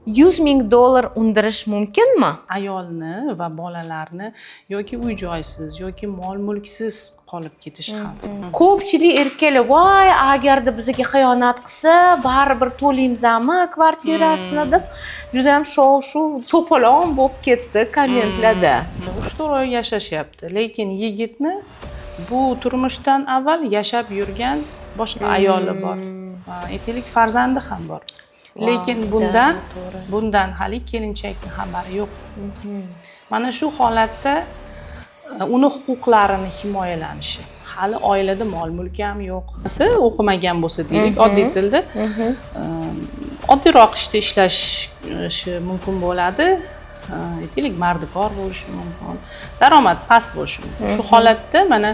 100 000 dollar undirish mumkinmi? Ayolni va bolalarni yoki uy joysiz yoki mol mulksiz qolib ketish xavfi. Ko'pchilik erkaklar, voy, agarda bizga xiyonat qilsa, baribir to'laymizmi kvartirasini deb juda ham shov shuv, to'polon bo'lib ketdi kommentlarda. 3-4 oy yashashyapti, lekin yigitni bu turmushdan avval yashab yurgan boshqa ayoli bor. Aytaylik, farzandi ham bor. Lekin bundan hali kelinchakni xabari yo'q. Mana shu holatda uni huquqlarini himoyalanishi, hali oilada mol mulki ham yo'q. O'qimagan bo'lsa deylik, oddiy tilda oddiyroq ishda ishlashi mumkin bo'ladi. Aytaylik, mardikor bo'lishi mumkin, daromad past bo'lishi mumkin. Shu holatda mana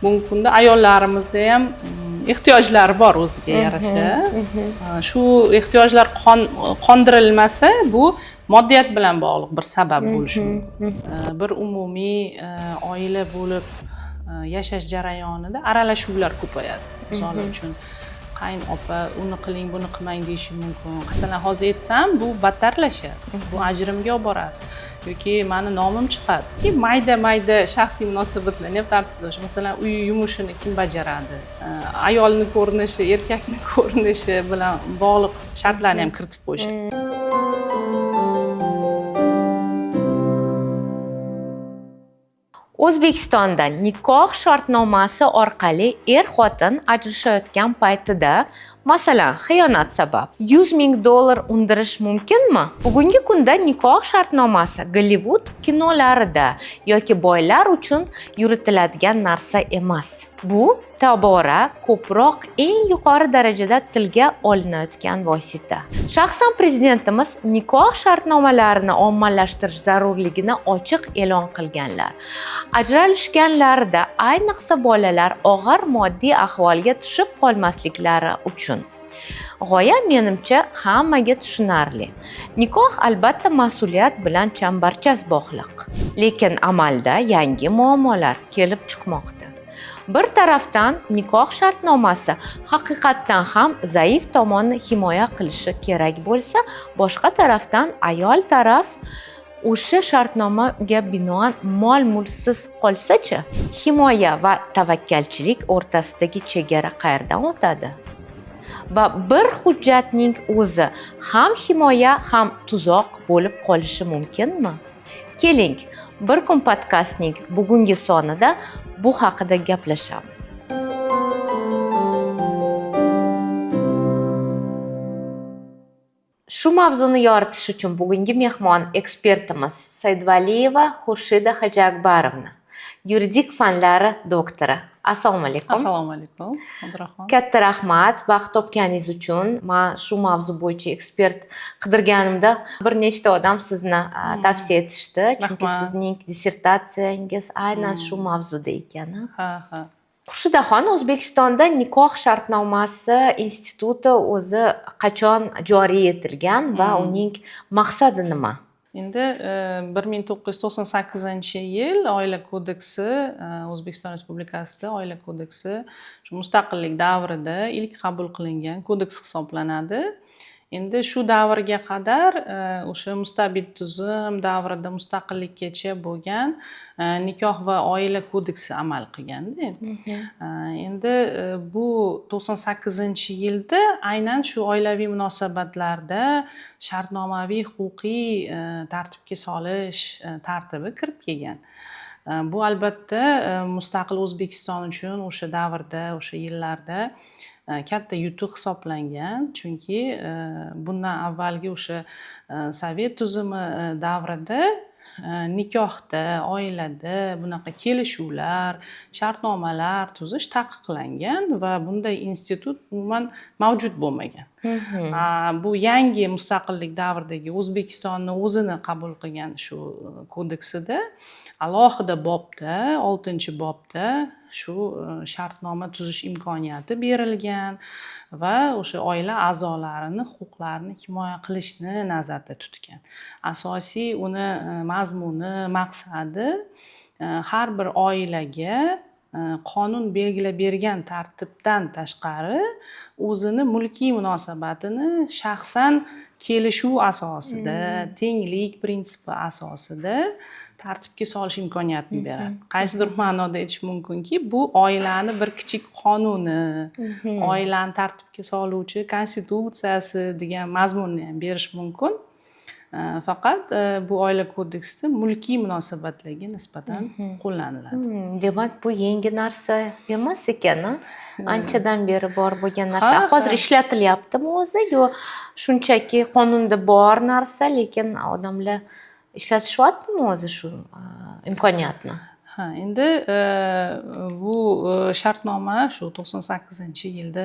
bugungi kunda ayollarimizda ham ehtiyojlari bor o'ziga yarasha. Shu ehtiyojlar qondirilmasa, bu moddiyat bilan bog'liq bir sabab bo'lishi mumkin. Bir umumiy oila bo'lib yashash jarayonida aralashuvlar ko'payadi. Misol uchun, qayn opa uni qiling, buni qilmang deyishi mumkin. Masalan, hozir aytsam, bu battarlashadi, bu ajrimga olib boradi yoki mani nomim chiqadi. Mayda mayda shaxsiy munosabatlarni ham tartiblash. Masalan, uy yumushini kim bajaradi, ayolni ko'rinishi, erkakni ko'rinishi bilan bog'liq shartlarni ham kiritib qo'yishadi. O'zbekistonda nikoh shartnomasi orqali er-xotin ajrashayotgan paytida, masalan, xiyonat sabab 100 000 dollar undirish mumkinmi? Bugungi kunda nikoh shartnomasi Gollivud kinolarida yoki boylar uchun yuritiladigan narsa emas. Bu tobora ko'proq eng yuqori darajada tilga olinayotgan vosita. Shaxsan prezidentimiz nikoh shartnomalarini ommalashtirish zarurligini ochiq e'lon qilganlar. Ajralishganlarida ayniqsa bolalar og'ir moddiy ahvolga tushib qolmasliklari uchun. G'oya menimcha hammaga tushunarli. Nikoh albatta mas'uliyat bilan chambarchas bog'liq. Lekin amalda yangi muammolar kelib chiqmoqda. Bir tarafdan nikoh shartnomasi haqiqatdan ham zaif tomonni himoya qilishi kerak bo'lsa, boshqa tarafdan ayol taraf o'sha shartnomaga binoan mol-mulksiz qolsa-chi, himoya va tavakkalchilik o'rtasidagi chegara qayerdan o'tadi? Va bir hujjatning o'zi ham himoya, ham tuzoq bo'lib qolishi mumkinmi? Keling, Bir kun podkastning bugungi sonida bu haqida gaplashamiz. Shu mavzuni yoritish uchun bugungi mehmon ekspertimiz Saidvaliyeva Xurshida Hojiakbarovna, yuridik fanlari doktori. Assalomu alaykum. Assalomu alaykum, Abdurahmon. Katta rahmat vaqt topganingiz uchun. Men shu mavzu bo'yicha ekspert qidirganimda bir nechta odam sizni tavsiya etishdi, chunki sizning dissertatsiyangiz aynan shu mavzuda ekan. Ha, ha. Xurshidaxon, O'zbekistonda nikoh shartnomasi instituti o'zi qachon joriy etilgan va uning maqsadi nima? Endi 1998-yil Oila kodeksi, O'zbekiston Respublikasida Oila kodeksi shu mustaqillik davrida ilk qabul qilingan kodeks hisoblanadi. Endi shu davrga qadar o'sha mustabid tuzum davrida mustaqillikkacha bo'lgan nikoh va oila kodeksi amal qilganda. Endi bu 98-yilda aynan shu oilaviy munosabatlarda shartnomaviy huquqiy tartibga solish tartibi kirib kelgan. Bu albatta mustaqil O'zbekiston uchun o'sha davrda, o'sha yillarda katta yutuq hisoblangan, chunki bundan avvalgi o'sha sovet tuzumi davrida nikohda, oilada bunaqa kelishuvlar, shartnomalar tuzish taqiqlangan va bunday institut umuman mavjud bo'lmagan. Bu yangi mustaqillik davridagi O'zbekistonni o'zini qabul qilgan shu kodeksida alohida bobda, 6-bobda shu shartnoma tuzish imkoniyati berilgan va o'sha oila a'zolarini huquqlarini himoya qilishni nazarda tutgan. Asosiy uni mazmuni, maqsadi har bir oilaga Qonun belgilab bergan tartibdan tashqari o'zini mulkiy munosabatini shaxsan kelishuv asosida, tenglik prinsipi asosida tartibga solish imkoniyatini beradi. Qaysidir ma'noda aytish mumkinki, bu oilani bir kichik qonuni, oilani tartibga soluvchi konstitutsiyasi degan mazmunni ham berish mumkin. Faqat bu Oila kodeksida mulkiy munosabatlarga nisbatan qo'llaniladi. Demak, bu yangi narsa emas ekan, a? Anchadan beri bor bo'lgan narsa. Ha. Hozir ishlatilyaptimi o'zi yo shunchaki qonunda bor narsa, lekin odamlar ishlatishyaptimi o'zi shu imkoniyatni? Ha, endi bu shartnoma shu 98-yilda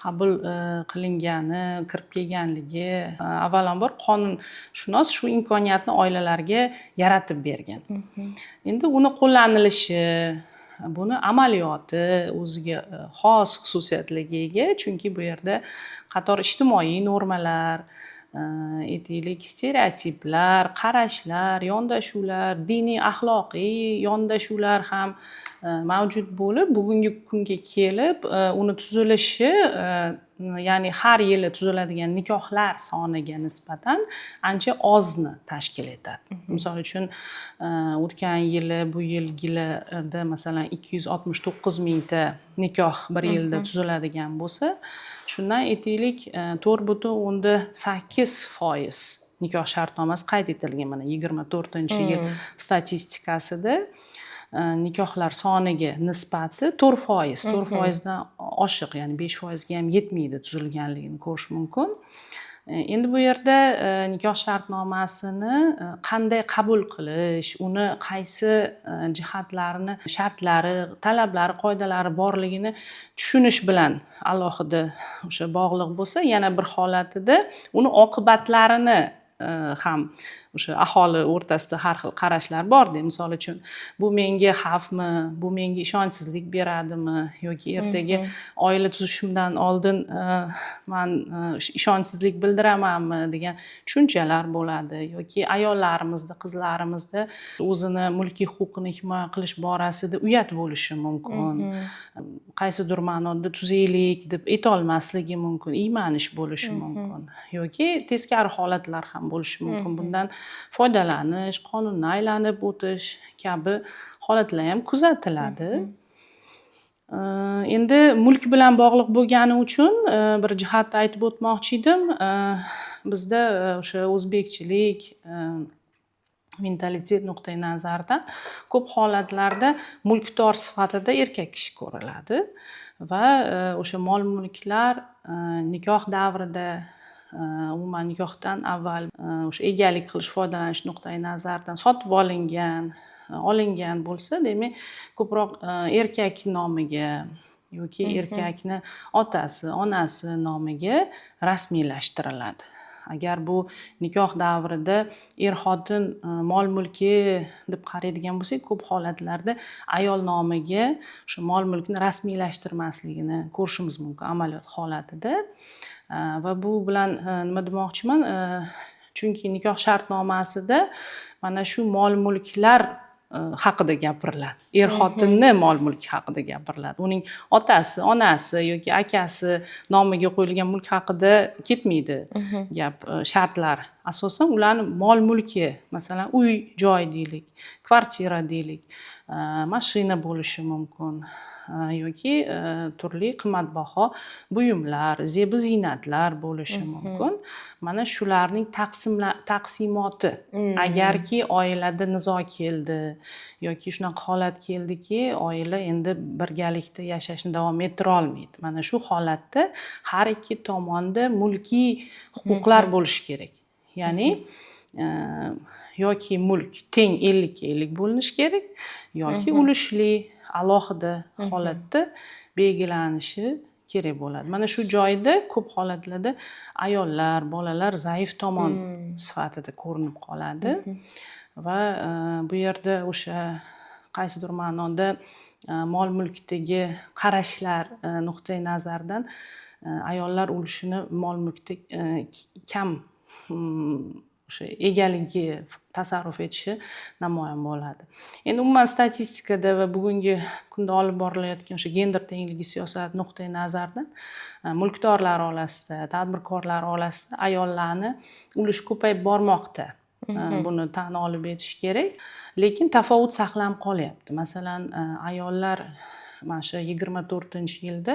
qabul qilingani, kirib kelganligi, avvalambor qonunshunos shu imkoniyatni oilalarga yaratib bergan. Endi uni qo'llanilishi, buni amaliyoti o'ziga xos xususiyatlarga ega, chunki bu yerda qator ijtimoiy normalar, aytaylik, stereotiplar, qarashlar, yondashuvlar, diniy axloqiy yondashuvlar ham mavjud bo'lib, bugungi kunga kelib uni tuzilishi, ya'ni har yili tuziladigan nikohlar soniga nisbatan ancha ozni tashkil etadi. Misol uchun, o'tgan yili, bu yilgilarda, masalan, 269 mingta nikoh bir yilda tuziladigan bo'lsa, shundan, aytaylik, 4,8% nikoh shartnomasi qayd etilgan. Mana, 24-yil statistikasida nikohlar soniga nisbati 4%, 4%dan oshiq, ya'ni 5%ga ham yetmaydi tuzilganligini ko'rish mumkin. Endi bu yerda nikoh shartnomasini qanday qabul qilish, uni qaysi jihatlarini, shartlari, talablari, qoidalari borligini tushunish bilan alohida o'sha bog'liq bo'lsa, yana bir holatida uni oqibatlarini ham o'sha aholi o'rtasida har xil qarashlar borda. Misol uchun, bu menga xavfmi, bu menga ishonchsizlik beradimi yoki ertaga oila tuzishimdan oldin man ishonchsizlik bildiramanmi degan tushunchalar bo'ladi yoki ayollarimizda, qizlarimizda o'zini mulkiy huquqini himoya qilish borasida uyat bo'lishi mumkin, qaysidir ma'noda tuzaylik deb aytolmasligi mumkin, iymanish bo'lishi mumkin yoki teskari holatlar ham bo'lishi mumkin, bundan foydalanish, qonunni aylanib o'tish kabi holatlar ham kuzatiladi. Endi mulk bilan bog'liq bo'lgani uchun bir jihatni aytib o'tmoqchi edim. Bizda o'sha o'zbekchilik mentalitet nuqtai nazaridan ko'p holatlarda mulkdor sifatida erkak kishi ko'riladi va o'sha mol mulklar nikoh davrida, umuman nikohdan avval o'sha egalik qilish, foydalanish nuqtai nazaridan sotib olingan bo'lsa, demak, ko'proq erkak nomiga yoki erkakni otasi, onasi nomiga rasmiylashtiriladi. Agar bu nikoh davrida er xotin mol mulki deb qaraydigan bo'lsak, ko'p holatlarda ayol nomiga o'sha mol mulkni rasmiylashtirmasligini ko'rishimiz mumkin amaliyot holatida. Va bu bilan nima demoqchiman? Chunki nikoh shartnomasida mana shu mol mulklar haqida gapiriladi, er xotinni mol mulki haqida gapiriladi, uning otasi, onasi yoki akasi nomiga qo'yilgan mulk haqida ketmaydi gap. Shartlar asosan ularni mol mulki, masalan, uy joy deylik, kvartira deylik, mashina bo'lishi mumkin yoki turli qimmatbaho buyumlar, zebu ziynatlar bo'lishi mumkin. Mana shularning taqsimoti, agarki oilada nizo keldi yoki shunaqa holat keldiki, oila endi birgalikda yashashni davom ettira olmaydi, mana shu holatda har ikki tomonda mulkiy huquqlar bo'lishi kerak, ya'ni yoki mulk teng 50ga 50 bo'linishi kerak yoki ulushli alohida holatda belgilanishi kerak bo'ladi. Mana shu joyda ko'p holatlarda ayollar, bolalar zaif tomon sifatida ko'rinib qoladi va bu yerda o'sha qaysidir ma'noda mol mulkdagi qarashlar nuqtai nazaridan ayollar ulushini mol mulkda kam O'sha egaligi, tasarruf etishi namoyon bo'ladi. Endi umuman statistikada va bugungi kunda olib borilayotgan o'sha gender tengligi siyosati nuqtai nazaridan mulkdorlar orasida, tadbirkorlar orasida ayollarni ulushi ko'payib bormoqda. Buni tan olib aytish kerak, lekin tafovut saqlanib qolyapti. Masalan, ayollar mana shu 24-yilda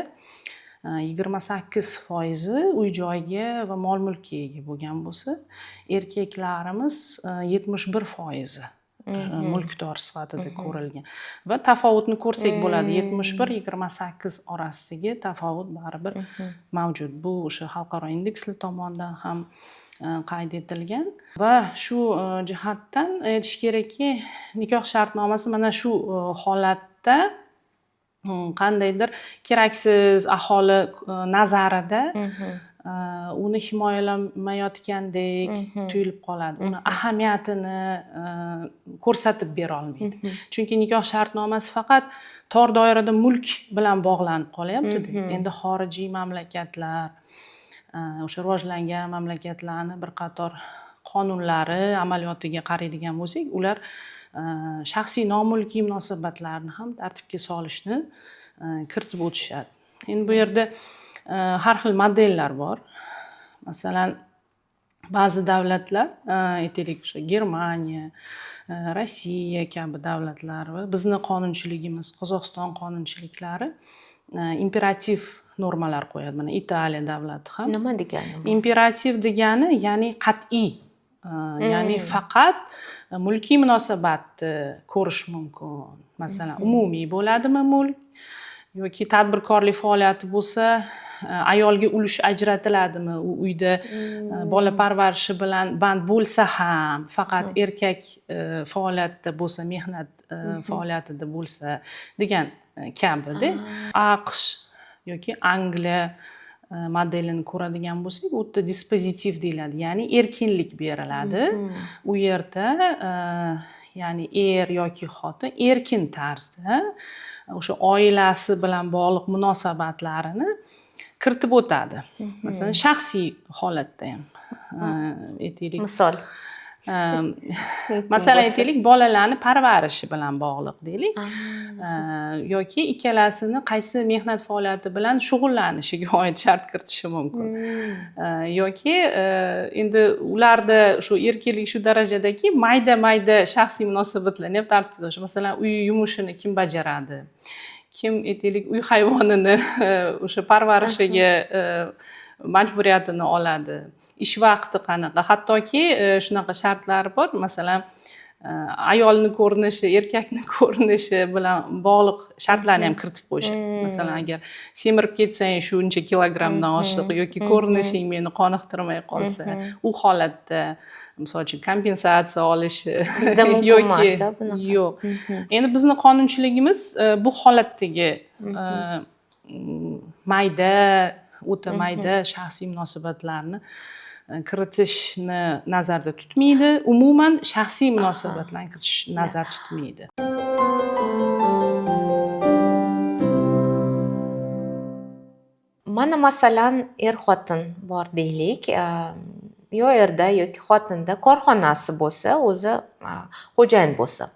28% uy joyga va mol mulkka ega bo'lgan bo'lsa, erkaklarimiz 71% mulkdor sifatida ko'rilgan va tafovutni ko'rsak bo'ladi: 71, 28 orasidagi tafovut baribir mavjud. Bu o'sha xalqaro indekslar tomonidan ham qayd etilgan va shu jihatdan aytish kerakki, nikoh shartnomasi mana shu holatda qandaydir keraksiz, aholi nazarida uni himoyalamayotgandek tuyulib qoladi, uni ahamiyatini ko'rsatib berolmaydi, chunki nikoh shartnomasi faqat tor doirada mulk bilan bog'lanib qolyaptida. Endi xorijiy mamlakatlar, o'sha rivojlangan mamlakatlarni bir qator qonunlari amaliyotiga qaraydigan bo'lsak, ular shaxsiy nomulkiy munosabatlarni ham tartibga solishni kiritib o'tishadi. Endi bu yerda har xil modellar bor. Masalan, ba'zi davlatlar, aytaylik, o'sha Germaniya, Rossiya kabi davlatlar va bizni qonunchiligimiz, Qozog'iston qonunchiliklari imperativ normalar qo'yadi. Mana, Italiya davlati ham. Nima degani bu? Imperativ degani, ya'ni qat'iy, ya'ni faqat mulkiy munosabatni ko'rish mumkin. Masalan, umumiy bo'ladimi mulk yoki tadbirkorlik faoliyati bo'lsa, ayolga ulush ajratiladimi, u uyda bola parvarishi bilan band bo'lsa ham, faqat erkak faoliyatda bo'lsa, mehnat faoliyatida bo'lsa degan kabida. AQSh yoki Angliya modelini ko'radigan bo'lsak, u yerda dispozitiv deyiladi, ya'ni erkinlik beriladi u yerda, ya'ni er yoki xotin erkin tarzda o'sha oilasi bilan bog'liq munosabatlarini kiritib o'tadi. Masalan, shaxsiy holatda ham, aytaylik, Misol. Masalan, aytaylik, bolalarni parvarishi bilan bog'liq deylik yoki ikkalasini qaysi mehnat faoliyati bilan shug'ullanishiga oid shart kiritishi mumkin yoki endi ularda shu erkinlik shu darajadaki, mayda mayda shaxsiy munosabatlarni ham tartibga solish. Masalan, uy yumushini kim bajaradi, kim, aytaylik, uy hayvonini o'sha parvarishiga majburiyatini oladi, ish vaqti qanaqa. Hattoki shunaqa shartlar bor, masalan, ayolni ko'rinishi, erkakni ko'rinishi bilan bog'liq shartlarni ham kiritib qo'yishadi. Masalan, agar semirib ketsang shuncha kilogrammdan oshiq yoki ko'rinishing meni qoniqtirmay qolsa, u holatda, misol uchun, kompensatsiya olishi Bizda mumkin yoki emas, a, bunaqa? Yo'q, endi bizni qonunchiligimiz bu holatdagi mayda, o'ta mayda shaxsiy munosabatlarni kiritishni nazarda tutmaydi, umuman shaxsiy munosabatlarni kiritishni nazarda tutmaydi. Mana, masalan, er xotin bor deylik, yo erda yoki xotinda korxonasi bo'lsa, o'zi xo'jayin bo'lsa,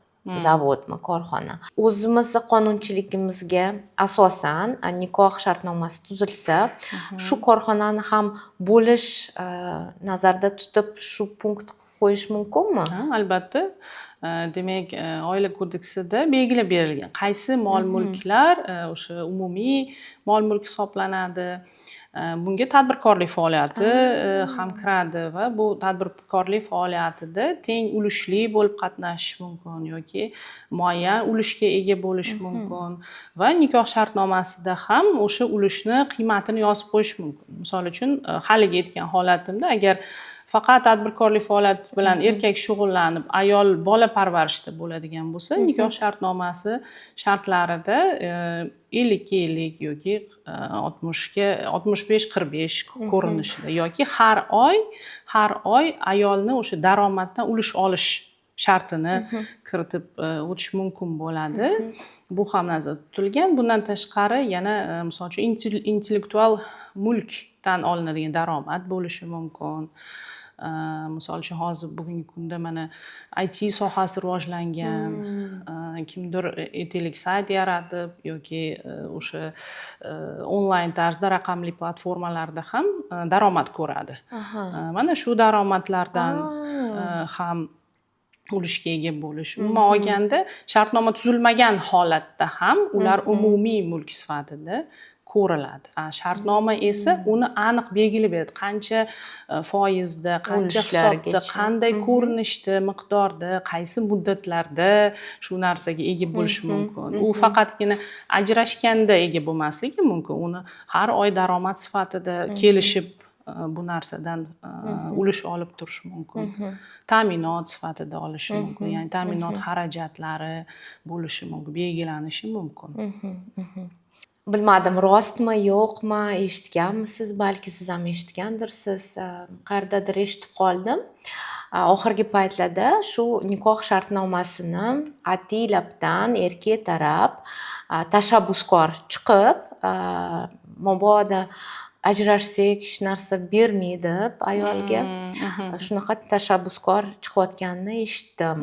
zavodmi, korxona, o'zimizni qonunchiligimizga asosan nikoh shartnomasi tuzilsa, shu korxonani ham bo'lish nazarda tutib shu punkt qo'yish mumkinmi? Ha, albatta. Demak, oila kodeksida belgilab berilgan qaysi mol mulklar o'sha umumiy mol mulk hisoblanadi. Bunga tadbirkorlik faoliyati ham kiradi va bu tadbirkorlik faoliyatida teng ulushli bo'lib qatnashish mumkin yoki muayyan ulushga ega bo'lish mumkin va nikoh shartnomasida ham o'sha ulushni qiymatini yozib qo'yish mumkin. Misol uchun, haligi aytgan holatimda, agar faqat tadbirkorlik faoliyati bilan erkak shug'ullanib, ayol bola parvarishida bo'ladigan bo'lsa, nikoh shartnomasi shartlarida 50ga 50 yoki 60ga 65, 45 ko'rinishida yoki har oy ayolni o'sha daromaddan ulush olish shartini kiritib o'tish mumkin bo'ladi. Bu ham nazarda tutilgan. Bundan tashqari yana, misol uchun, intellektual mulkdan olinadigan daromad bo'lishi mumkin. Misol uchun, hozir, bugungi kunda mana IT sohasi rivojlangan. Kimdir, aytaylik, sayt yaratib yoki o'sha onlayn tarzda raqamli platformalarda ham daromad ko'radi. Mana shu daromadlardan ham ulushga ega bo'lish. Umuman olganda, shartnoma tuzilmagan holatda ham ular umumiy mulk sifatida ko'riladi. A shartnoma esa uni aniq belgilab beradi, qancha foizda, qancha hisobda, Ulushlarigacha. qanday ko'rinishda, miqdorda, qaysi muddatlarda shu narsaga ega bo'lish mumkin. U faqatgina ajrashganda ega bo'lmasligi mumkin, uni har oy daromad sifatida kelishib, bu narsadan ulush olib turish mumkin, ta'minot sifatida olishi mumkin, ya'ni ta'minot xarajatlari bo'lishi mumkin, belgilanishi mumkin. Bilmadim, rostmi, yo'qmi, eshitganmisiz, balki siz ham eshitgandirsiz. Qayerdadir eshitib qoldim. Oxirgi paytlarda shu nikoh shartnomasini ataylabdan erkak taraf tashabbuskor chiqib, mabodo ajrashsak, hech narsa bermaydi deb ayolga shunaqa tashabbuskor chiqayotganini eshitdim.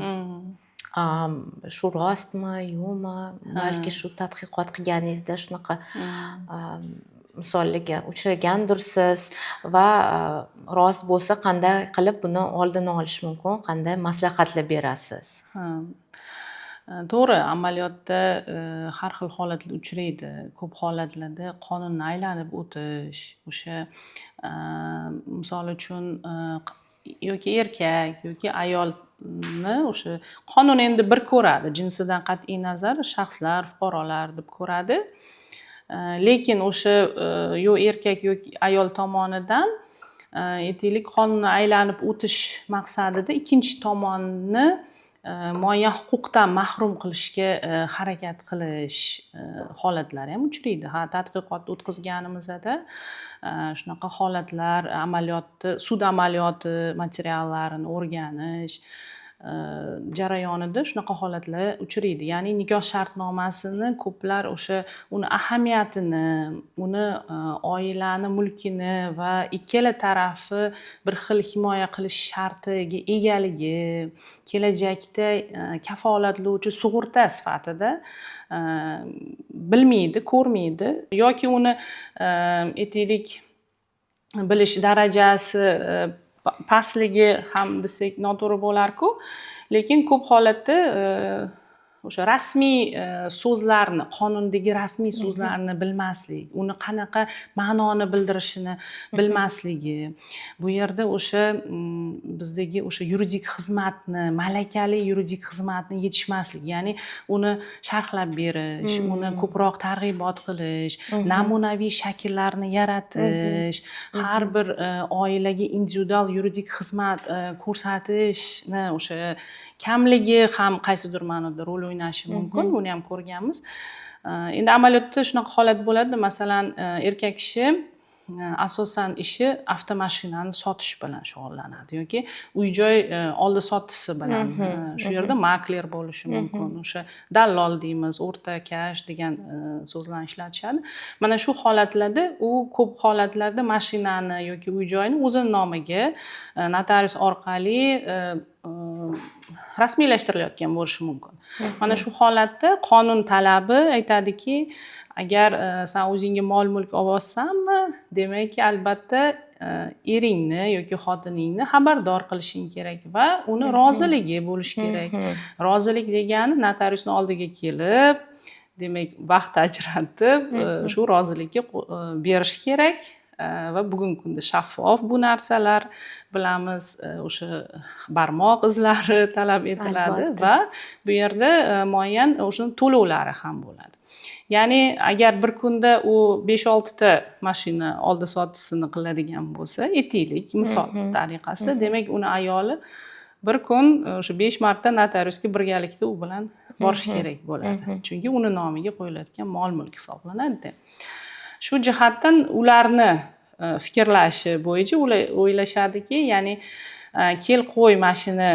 Shu rostmi, yo'qmi? Balki shu tadqiqot qilganingizda shunaqa misollarga uchragandirsiz va rost bo'lsa, qanday qilib buni oldini olish mumkin, qanday maslahatlar berasiz? Ha. To'g'ri, amaliyotda har xil holatlar uchraydi. Ko'p holatlarda qonunni aylanib o'tish, o'sha misol uchun, yoki erkak, yoki ayolni o'sha qonun endi bir ko'radi, jinsidan qat'iy nazar shaxslar, fuqarolar deb ko'radi. Lekin o'sha yo erkak, yoki ayol tomonidan, aytaylik, qonunni aylanib o'tish maqsadida ikkinchi tomonni muayyan huquqdan mahrum qilishga harakat qilish holatlari ham uchraydi. Ha, tadqiqot o'tkazganimizda shunaqa holatlar, amaliyotni, sud amaliyoti materiallarini o'rganish jarayonida shunaqa holatlar uchraydi. Ya'ni nikoh shartnomasini ko'plar o'sha uni ahamiyatini, uni oilani mulkini va ikkala tarafi bir xil himoya qilish shartiga egaligi, kelajakda kafolatlovchi sug'urta sifatida bilmaydi, ko'rmaydi yoki uni, aytaylik, bilish darajasi pastligi ham desak noto'g'ri bo'larku, lekin ko'p holatda o'sha rasmiy so'zlarni, qonundagi rasmiy so'zlarni bilmaslik, uni qanaqa ma'noni bildirishini bilmasligi, bu yerda o'sha bizdagi o'sha yuridik xizmatni, malakali yuridik xizmatni yetishmasligi, ya'ni uni sharhlab berish, uni ko'proq targ'ibot qilish, namunaviy shakllarni yaratish, har bir oilaga individual yuridik xizmat ko'rsatishni o'sha kamligi ham qaysidir ma'noda rol o'ynashi mumkin, buni ham ko'rganmiz. Endi amaliyotda shunaqa holat bo'ladi, masalan, erkak kishi asosan ishi avtomashinani sotish bilan shug'ullanadi yoki uy joy oldi sottisi bilan. Shu yerda makler bo'lishi mumkin, o'sha dallol deymiz, o'rtakash degan so'zlarni ishlatishadi. Mana shu holatlarda u ko'p holatlarda mashinani yoki uy joyni o'zini nomiga notarius orqali rasmiylashtirilayotgan bo'lishi mumkin. Mana shu holatda qonun talabi aytadiki, agar san o'zingga mol mulk olyapsanmi, demakki, albatta, eringni yoki xotiningni xabardor qilishing kerak va uni roziligi bo'lishi kerak. Rozilik degani notariusni oldiga kelib, demak, vaqt ajratib, shu rozilikka berish kerak. Va bugungi kunda shaffof bu narsalar, bilamiz, o'sha barmoq izlari talab etiladi va bu yerda muayyan o'shani to'lovlari ham bo'ladi. Ya'ni agar bir kunda u 5-6 ta mashina oldi sotdisini qiladigan bo'lsa, aytaylik, misol tariqasida, demak, uni ayoli bir kun o'sha 5 marta notariusga birgalikda u bilan borish kerak bo'ladi, chunki uni nomiga qo'yilayotgan mol mulk hisoblanadida. Shu jihatdan ularni fikrlashi bo'yicha ular o'ylashadiki, ya'ni kel, qo'y, mana shuni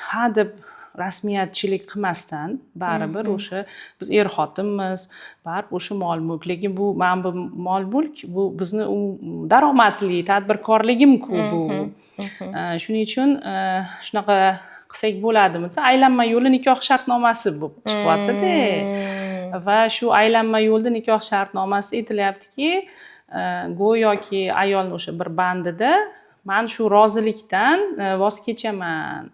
ha deb Rasmiyatchilik qilmasdan baribir o'sha biz er xotinmiz, baribir o'sha mol mulk, lekin bu mana bu mol mulk bu bizni u daromadli tadbirkorligimku bu. Shuning uchun shunaqa qilsak bo'ladimi desa, aylanma yo'li nikoh shartnomasi bo'lib chiqyaptida. Va shu aylanma yo'lda nikoh shartnomasida aytilyaptiki, go'yoki ayolni o'sha bir bandida man shu rozilikdan voz kechaman.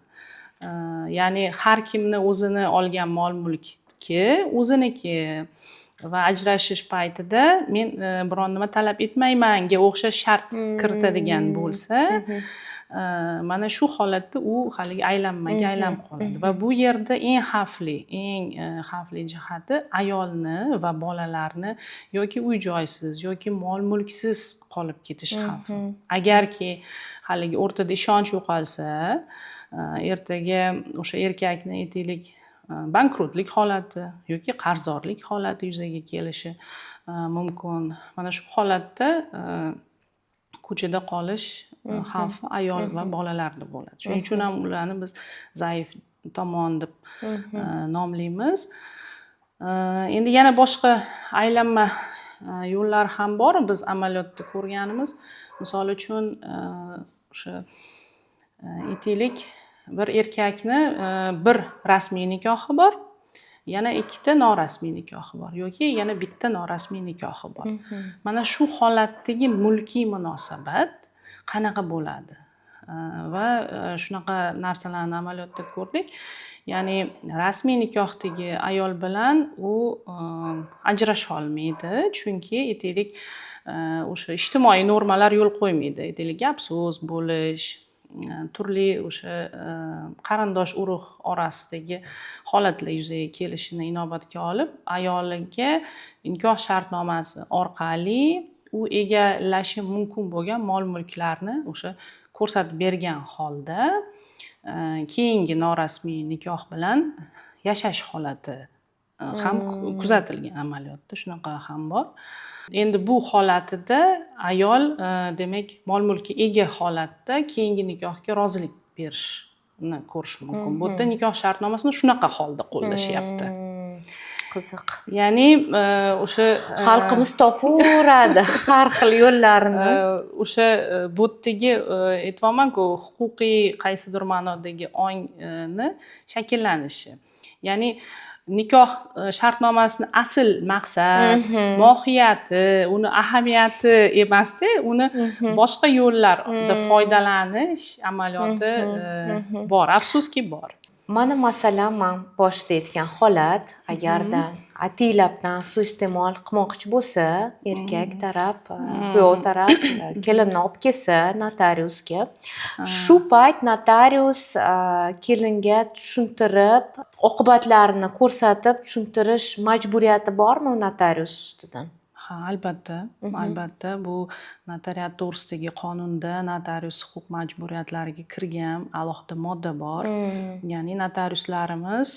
Ya'ni har kimni o'zini olgan mol mulki o'ziniki va ajrashish paytida men biron nima talab etmaymanga o'xshash shart kiritadigan bo'lsa, mana shu holatda u haligi aylanmaga aylanib qoladi. Va bu yerda eng xavfli jihati ayolni va bolalarni yoki uy joysiz yoki mol mulksiz qolib ketish xavfi. Agarki haligi o'rtada ishonch yo'qolsa, ertaga o'sha erkakni, aytaylik, bankrotlik holati yoki qarzdorlik holati yuzaga kelishi mumkin. Mana shu holatda ko'chada qolish xavfi ayol va bolalarda bo'ladi. Shuning uchun ham ularni biz zaif tomon deb nomlaymiz. Endi yana boshqa aylanma yo'llar ham bor, biz amaliyotda ko'rganimiz. Misol uchun, o'sha aytaylik, bir erkakni bir rasmiy nikohi bor, yana ikkita norasmiy nikohi bor yoki yana bitta norasmiy nikohi bor. Mana shu holatdagi mulkiy munosabat qanaqa bo'ladi? Va shunaqa narsalarni amaliyotda ko'rdik, ya'ni rasmiy nikohdagi ayol bilan u ajrasha olmaydi, chunki, aytaylik, o'sha ijtimoiy normalar yo'l qo'ymaydi, aytaylik, gap so'z bo'lish, turli o'sha qarindosh urug' orasidagi holatlar yuzaga kelishini inobatga olib, ayoliga nikoh shartnomasi orqali u egallashi mumkin bo'lgan mol mulklarni o'sha ko'rsatib bergan holda keyingi norasmiy nikoh bilan yashash holati ham kuzatilgan amaliyotda, shunaqa ham bor. Endi bu holatida ayol demak, mol mulkka ega holatda keyingi nikohga rozilik berishni ko'rish mumkin. Bu yerda nikoh shartnomasini shunaqa holda qo'llashyapti. Qiziq. Ya'ni o'sha Xalqimiz topaveradi har xil yo'llarini. O'sha bu yerdagi aytyapmanku, huquqiy qaysidir ma'nodagi ongni shakllanishi, ya'ni nikoh shartnomasini asl maqsad, mohiyati, uni ahamiyati emasda, uni boshqa yo'llarda foydalanish amaliyoti bor, afsuski, bor. Mana, masalan, man boshida aytgan holat, agarda ataylabdan suiiste'mol qilmoqchi bo'lsa erkak taraf, kuyov taraf kelinni olib kelsa notariusga, shu payt notarius kelinga tushuntirib, oqibatlarini ko'rsatib tushuntirish majburiyati bormi notarius ustidan? Ha, albatta, albatta. Bu notariat to'g'risidagi qonunda notarius huquq majburiyatlariga kirgan alohida modda bor. Ya'ni notariuslarimiz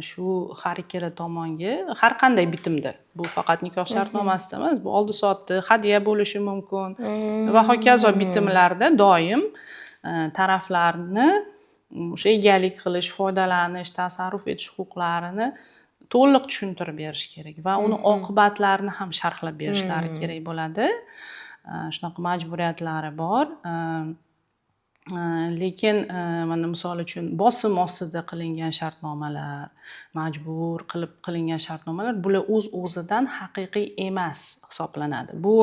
shu har ikkala tomonga har qanday bitimda, bu faqat nikoh shartnomasida emas, bu oldi sotdi, hadya bo'lishi mumkin va hokazo bitimlarda doim taraflarni o'sha egalik qilish, foydalanish, tasarruf etish huquqlarini to'liq tushuntirib berish kerak va uni oqibatlarini ham sharhlab berishlari kerak bo'ladi. Shunaqa majburiyatlari bor. Lekin mana, misol uchun, bosim ostida qilingan shartnomalar, majbur qilib qilingan shartnomalar, bular o'z o'zidan haqiqiy emas hisoblanadi. Bu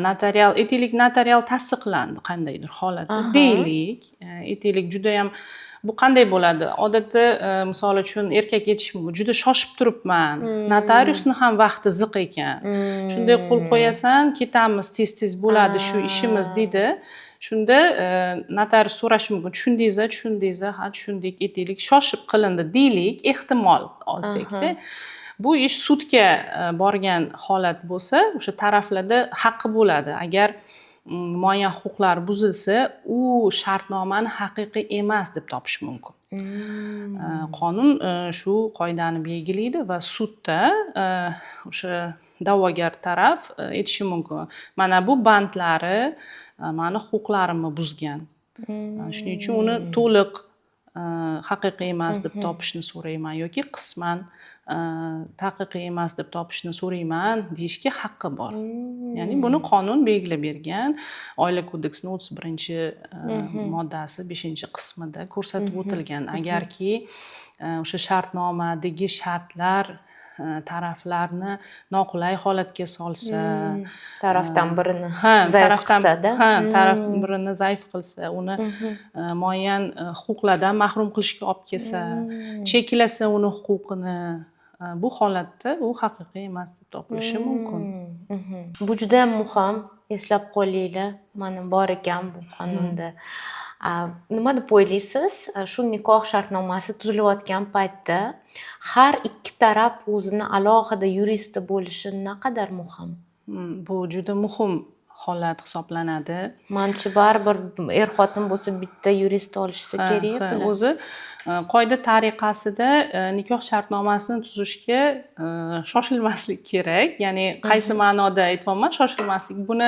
notarial, aytaylik, notarial tasdiqlandi qandaydir holatda deylik, aytaylik, judayam bu qanday bo'ladi? Odatda, misol uchun, erkak aytishi mumkin: "Juda shoshib turibman, notariusni ham vaqti ziq ekan, shunday qo'l qo'yasan, ketamiz, tez tez bo'ladi shu ishimiz", deydi. Shunda notarius so'rashi mumkin: "Tushundingiz, tushundingiz?" "Ha, tushundik", aytaylik, shoshib qilindi deylik, ehtimol olsakda. Bu ish sudga borgan holat bo'lsa, o'sha taraflarda haqqi bo'ladi. Agar muayyan huquqlar buzilsa, u shartnomani haqiqiy emas deb topish mumkin. Qonun shu qoidani belgilaydi va sudda o'sha da'vogar taraf aytishi mumkin: "Mana bu bandlari mani huquqlarimni buzgan". Shuning uchun uni to'liq Haqiqiy emas deb topishni so'rayman yoki qisman haqiqiy emas deb topishni so'rayman deyishga haqqi bor. Ya'ni buni qonun belgilab bergan, Oila kodeksini 31- moddasi 5-qismida ko'rsatib o'tilgan. Agarki o'sha shartnomadagi shartlar taraflarni noqulay holatga solsa, Tarafdan birini ha, zaif tarafdan qilsa-da. Ha, taraf birini zaif qilsa, uni muayyan huquqlardan mahrum qilishga olib kelsa, cheklasa uni huquqini, bu holatda u haqiqiy emas deb topilishi mumkin. Bu judayam muhim, eslab qolinglar, mana bor ekan bu qonunda. Nima deb o'ylaysiz, shu nikoh shartnomasi tuzilayotgan paytda har ikki taraf o'zini alohida yuristi bo'lishi naqadar muhim? Bu juda muhim holat hisoblanadi. Manimcha, baribir er xotin bo'lsa, bitta yurist olishsa kerak bular. O'zi qoida tariqasida nikoh shartnomasini tuzishga shoshilmaslik kerak. Ya'ni qaysi ma'noda aytyapman shoshilmaslik? Buni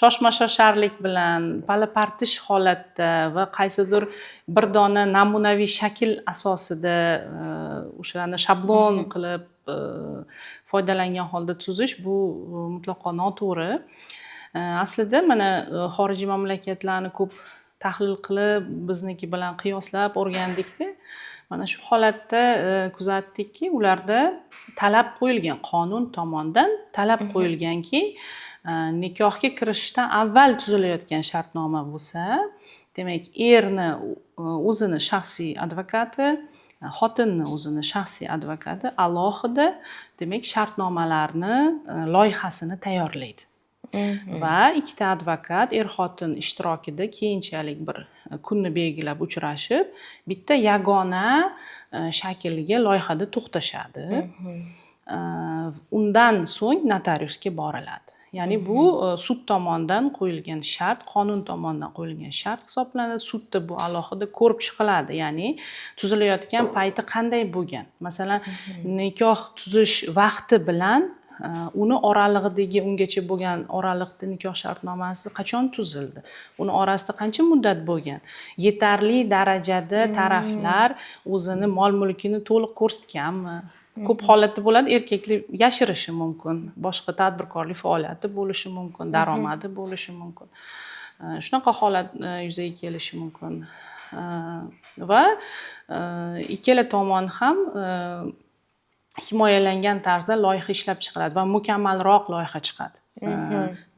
shoshma shosharlik bilan, pala partish holatda va qaysidir bir dona namunaviy shakl asosida, o'shani shablon qilib foydalangan holda tuzish, bu mutlaqo noto'g'ri. Aslida mana xorijiy mamlakatlarni ko'p tahlil qilib, bizniki bilan qiyoslab o'rgandikda, mana shu holatda kuzatdikki, ularda talab qo'yilgan, qonun tomonidan talab qo'yilganki, nikohga kirishishdan avval tuzilayotgan shartnoma bo'lsa, demak, erni o'zini shaxsiy advokati, xotinni o'zini shaxsiy advokati alohida, demak, shartnomalarni loyihasini tayyorlaydi va ikkita advokat er xotin ishtirokida keyinchalik bir kunni belgilab uchrashib, bitta yagona shaklga, loyihada to'xtashadi. Undan so'ng notariusga boriladi. Ya'ni bu sud tomonidan qo'yilgan shart, qonun tomonidan qo'yilgan shart hisoblanadi. Sudda bu alohida ko'rib chiqiladi, ya'ni tuzilayotgan payti qanday bo'lgan, masalan, nikoh tuzish vaqti bilan uni oralig'idagi, ungacha bo'lgan oraliqda nikoh shartnomasi qachon tuzildi, uni orasida qancha muddat bo'lgan, yetarli darajada taraflar o'zini mol mulkini to'liq ko'rsatganmi. Ko'p holatda bo'ladi, erkaklar yashirishi mumkin, boshqa tadbirkorlik faoliyati bo'lishi mumkin, daromadi bo'lishi mumkin. Shunaqa holat yuzaga kelishi mumkin. Va ikkala tomon ham himoyalangan tarzda loyiha ishlab chiqiladi va mukammalroq loyiha chiqadi,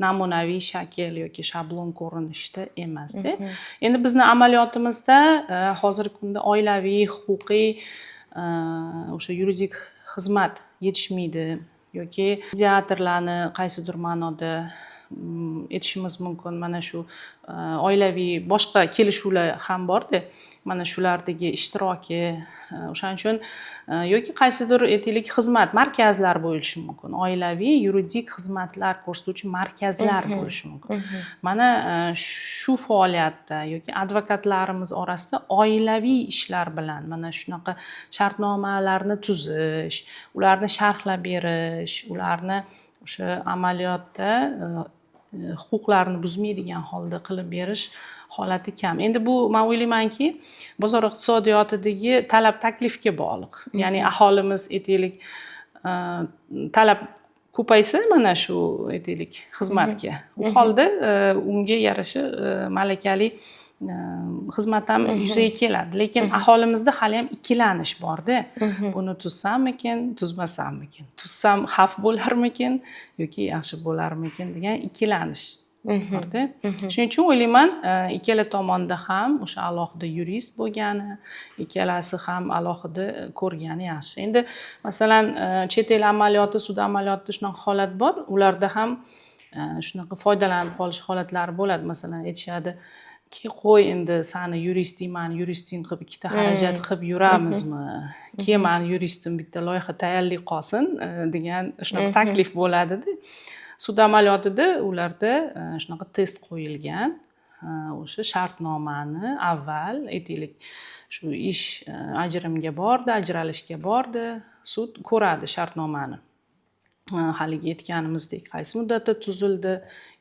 namunaviy shakl yoki shablon ko'rinishida emasda. Endi bizni amaliyotimizda hozirgi kunda oilaviy huquqiy o'sha yuridik xizmat yetishmaydi yoki mediatorlarni qaysidir ma'noda aytishimiz mumkin, mana shu oilaviy boshqa kelishuvlar ham borda, mana shulardagi ishtiroki, o'shaning uchun yoki qaysidir, aytaylik, xizmat markazlar bo'lishi mumkin, oilaviy yuridik xizmatlar ko'rsatuvchi markazlar bo'lishi mumkin. Mana shu faoliyatda yoki advokatlarimiz orasida oilaviy ishlar bilan, mana shunaqa shartnomalarni tuzish, ularni sharhlab berish, ularni o'sha amaliyotda huquqlarni buzmaydigan holda qilib berish holati kam. Endi bu, man o'ylaymanki, bozor iqtisodiyotidagi talab taklifga bog'liq. Ya'ni aholimiz, aytaylik, talab ko'paysa mana shu, aytaylik, xizmatga, u holda unga yarasha malakali xizmat ham yuzaga keladi. Lekin aholimizda haliyam ikkilanish borda: buni tuzsammikin, tuzmasammikin, tuzsam xavf bo'larmikin yoki yaxshi bo'larmikin degan ikkilanish borda. Shuning uchun o'ylayman, ikkala tomonda ham o'sha alohida yurist bo'lgani, ikkalasi ham alohida ko'rgani yaxshi. Endi masalan, chet el amaliyoti, sud amaliyotida shunaqa holat bor, ularda ham shunaqa foydalanib qolish holatlari bo'ladi. Masalan, aytishadi ki, qo'y endi, sani yuristing, mani yuristing qilib ikkita xarajat qilib yuramizmi, ke, mani yuristim bitta loyiha tayyorlay qolsin, degan shunaqa taklif bo'ladida. Sud amaliyotida ularda shunaqa test qo'yilgan. O'sha shartnomani avval, aytaylik, shu ish ajrimga bordi, ajralishga bordi, sud ko'radi shartnomani. Haligi aytganimizdek, qaysi muddatda tuzildi,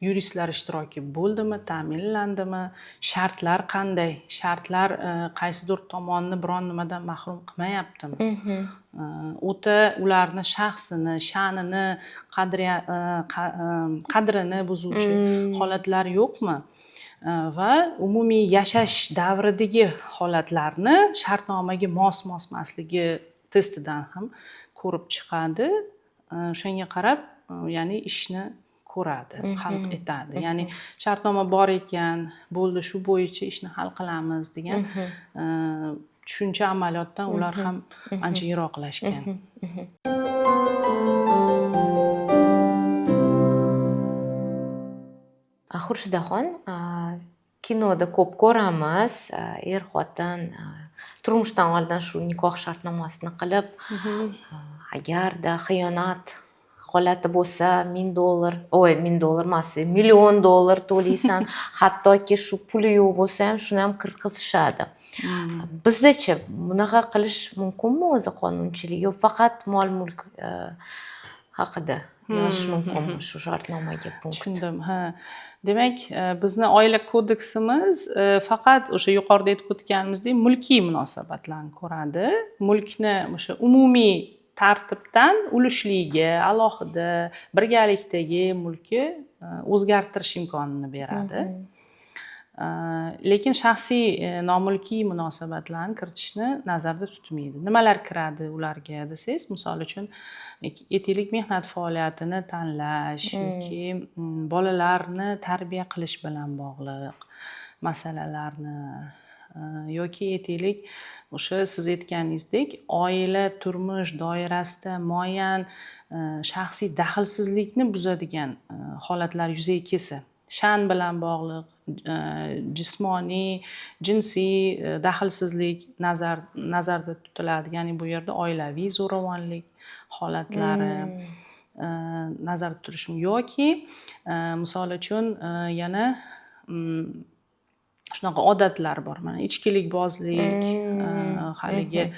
yuristlar ishtiroki bo'ldimi, ta'minlandimi, shartlar qanday, shartlar qaysidir tomonni biron nimadan mahrum qilmayaptimi, o'ta ularni shaxsini, sha'nini, qadrini buzuvchi holatlar yo'qmi va umumiy yashash davridagi holatlarni shartnomaga mos emasligi testidan ham ko'rib chiqadi. O'shanga qarab, ya'ni ishni ko'radi, hal etadi. Ya'ni shartnoma bor ekan, bo'ldi, shu bo'yicha ishni hal qilamiz degan tushuncha amaliyotdan ular ham ancha yiroqlashgan. Xurshidaxon, kinoda ko'p ko'ramiz, er xotin turmushdan oldin shu nikoh shartnomasini qilib, agarda xiyonat holati bo'lsa, $1000, oy, $1000 emas, million dollar to'laysan, hattoki shu puli yo'q bo'lsa ham shuni ham kirgizishadi. Bizdachi bunaqa qilish mumkinmi o'zi qonunchilik, yo faqat mol mulk haqida yozish mumkinmi shu shartnomaga punkt? Tushundim, ha. Demak, bizni oila kodeksimiz faqat o'sha yuqorida aytib o'tganimizdek mulkiy munosabatlarni ko'radi. Mulkni o'sha umumiy tartibdan ulushliga, alohida birgalikdagi mulkni o'zgartirish imkonini beradi. Lekin shaxsiy nomulkiy munosabatlarni kiritishni nazarda tutmaydi. Nimalar kiradi ularga desangiz, misol uchun, aytaylik, mehnat faoliyatini tanlash yoki bolalarni tarbiya qilish bilan bog'liq masalalarni, yoki aytaylik, o'sha siz aytganingizdek oila turmush doirasida muayyan shaxsiy daxlsizlikni buzadigan holatlar yuzaga kelsa, sha'n bilan bog'liq, jismoniy, jinsiy daxlsizlik nazarda tutiladi. Ya'ni bu yerda oilaviy zo'ravonlik holatlari nazarda tutilishi mumkin. Yoki misol uchun, yana shunaqa odatlar bor, mana ichkilikbozlik, haligi